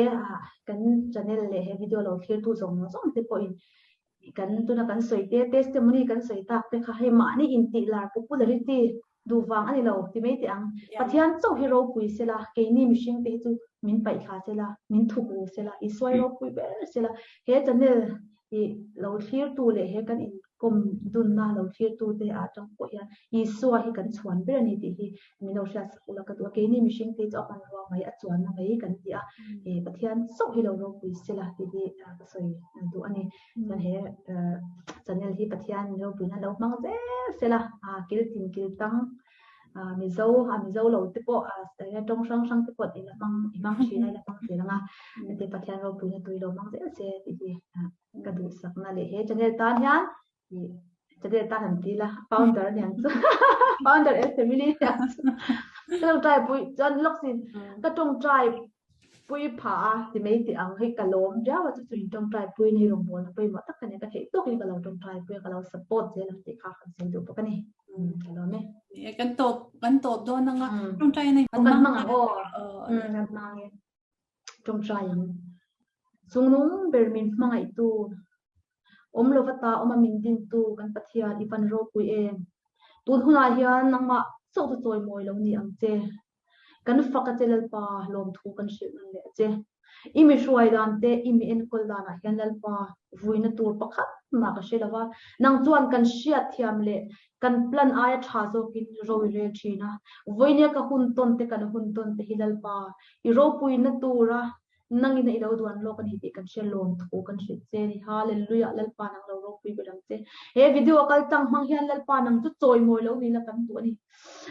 S2: kan channel leh he video lo thlirtu zawng zawng te pawhin kan tuna kan sawi te testimony kan sawi tak te kha hei mahni intih lar popularity duh vang a ni lo ti mai teh ang. Pathian chauh hi ropui sela, keini mihring te hi chu min paih thla sela, min thuk ru sela, Isua hi ropui ber sela. He channel hi lo thlirtu leh he kan inkawm dunna lo thlirtu te ah atang pawh hian Isua hi kan chhuan ber a ni tih hi min lo hriat sak ula ka duh a. Keini mihring te hi chu a hmanrua mai, a chuanna mai kan ti a, Pathian chauh hi lo ropui sela tih hi ka sawi duh a ni. Chuan he channel hi Pathian ropuina lo hmang zel sela kil tin kil tang Mizo a Mizo lo te pawh tawng hrang hrang te pawh i la hmang i hmang thin a i la hmang thin ang a heti Pathian ropuina tui lo hmang zel se tih hi ka duhsakna leh he channel tan hian channel tan han ti la founder aniang chu founder and family aniang chu ka tawngtai pui chuan lawk sin ka tawngtai pui pha a ti mai tih ang hei ka lawm viau a chu chu in tawngtai pui nei rawngbawlna pawimawh tak a ni ka theih tawkin ka lo tawngtai pui a ka lo support zel ang tih kha kan sawi duh bawk a ni ka lawm e.
S1: Kan tawp kan tawp dawn anga tawngtai nei
S2: kan hmang ang aw kan hmang e tawngtai ang chungnung ber min hmangaihtu awm lova ta awma min dintu kan Pathian i van ropui em tun hunah hian nangmah chauh chu chawimawi lo ni ang che. Kan fak a che Lalpa, lawmthu kan hrilh nan leh a che. I mi hruai dan te, i mi enkawl danah hian Lalpa vuina tur pakhat mah ka hre lo va, nang chuan kan hriat thiam leh kan plan aia tha zawkin ro i rel thin a. Vawinia ka hun tawn te kan hun tawn te hi Lalpa, i ropuina tura Nangin a i lo duan lawk a ni tih kan hria lawm thu kan hrilh che a ni. Hallelujah! Lalpa nang lo ropui ber ang che. He video a kal tlang hmang hian Lalpa nang chu chawimawi lo ni la kan duh a ni.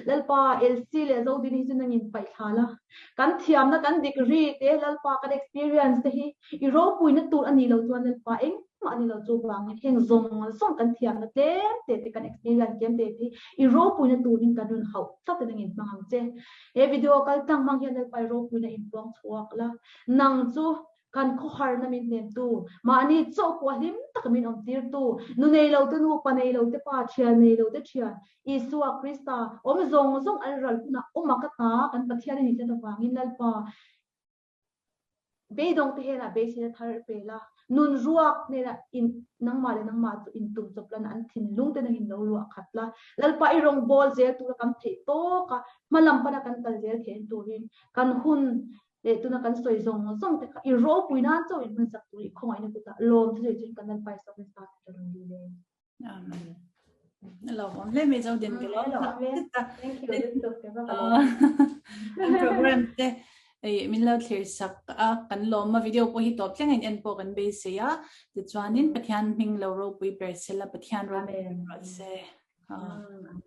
S2: Lalpa Elsie leh Zodini hi chu nangin paih thla la. Kan thiamna kan degree te Lalpa kan experience te hi i ropuina tur a nih loh chuan Lalpa engmah a ni lo chuvangin heng zawng zawng kan thiamna tlem te te kan experience tlem te te hi i ropuina turin kan rawn hauh tlat a nangin hmang ang che. He video kal tlang hmang hian Lalpa i ropuina inpuang chhuak la, nang chu kan khawharna min hnemtu, mahni chaw pawh hlim taka min awmtirtu, nu nei lo te nu, pa nei lo te pa, thian nei lo te thian, Isua Krista, awm zawng zawng an ral hunah awm a ka ta, kan Pathian i nih tlat avangin Lalpa, Beidawng te henah beiseina thar pe la, nun ruak hnenah in nangmah leh nangmah chu intum chawp lana an thinlung te nangin lo ruah khat la. Lalpa i rawngbâwl zel tura kan theih tawk a, hma lam pana kan kal zel theihna turin kan hun leh tuna kan sawi zawng zawng te kha i ropui nan chauh in hmansak tur i khawngaihna kutah lawm chu sawi chuan kan Lalpa Isua Krista hming ka rawn dil e.
S1: Amen. Lo awm hle mai zo din ka lo.
S2: Thank you.
S1: Kan program te ei min lo thlir sak a kan lawm a video pawh hi tawp thleng in en pawh kan beisei a tichuanin Pathian hming lo ropui ber sela Pathian ropui rawh se.
S2: Amen.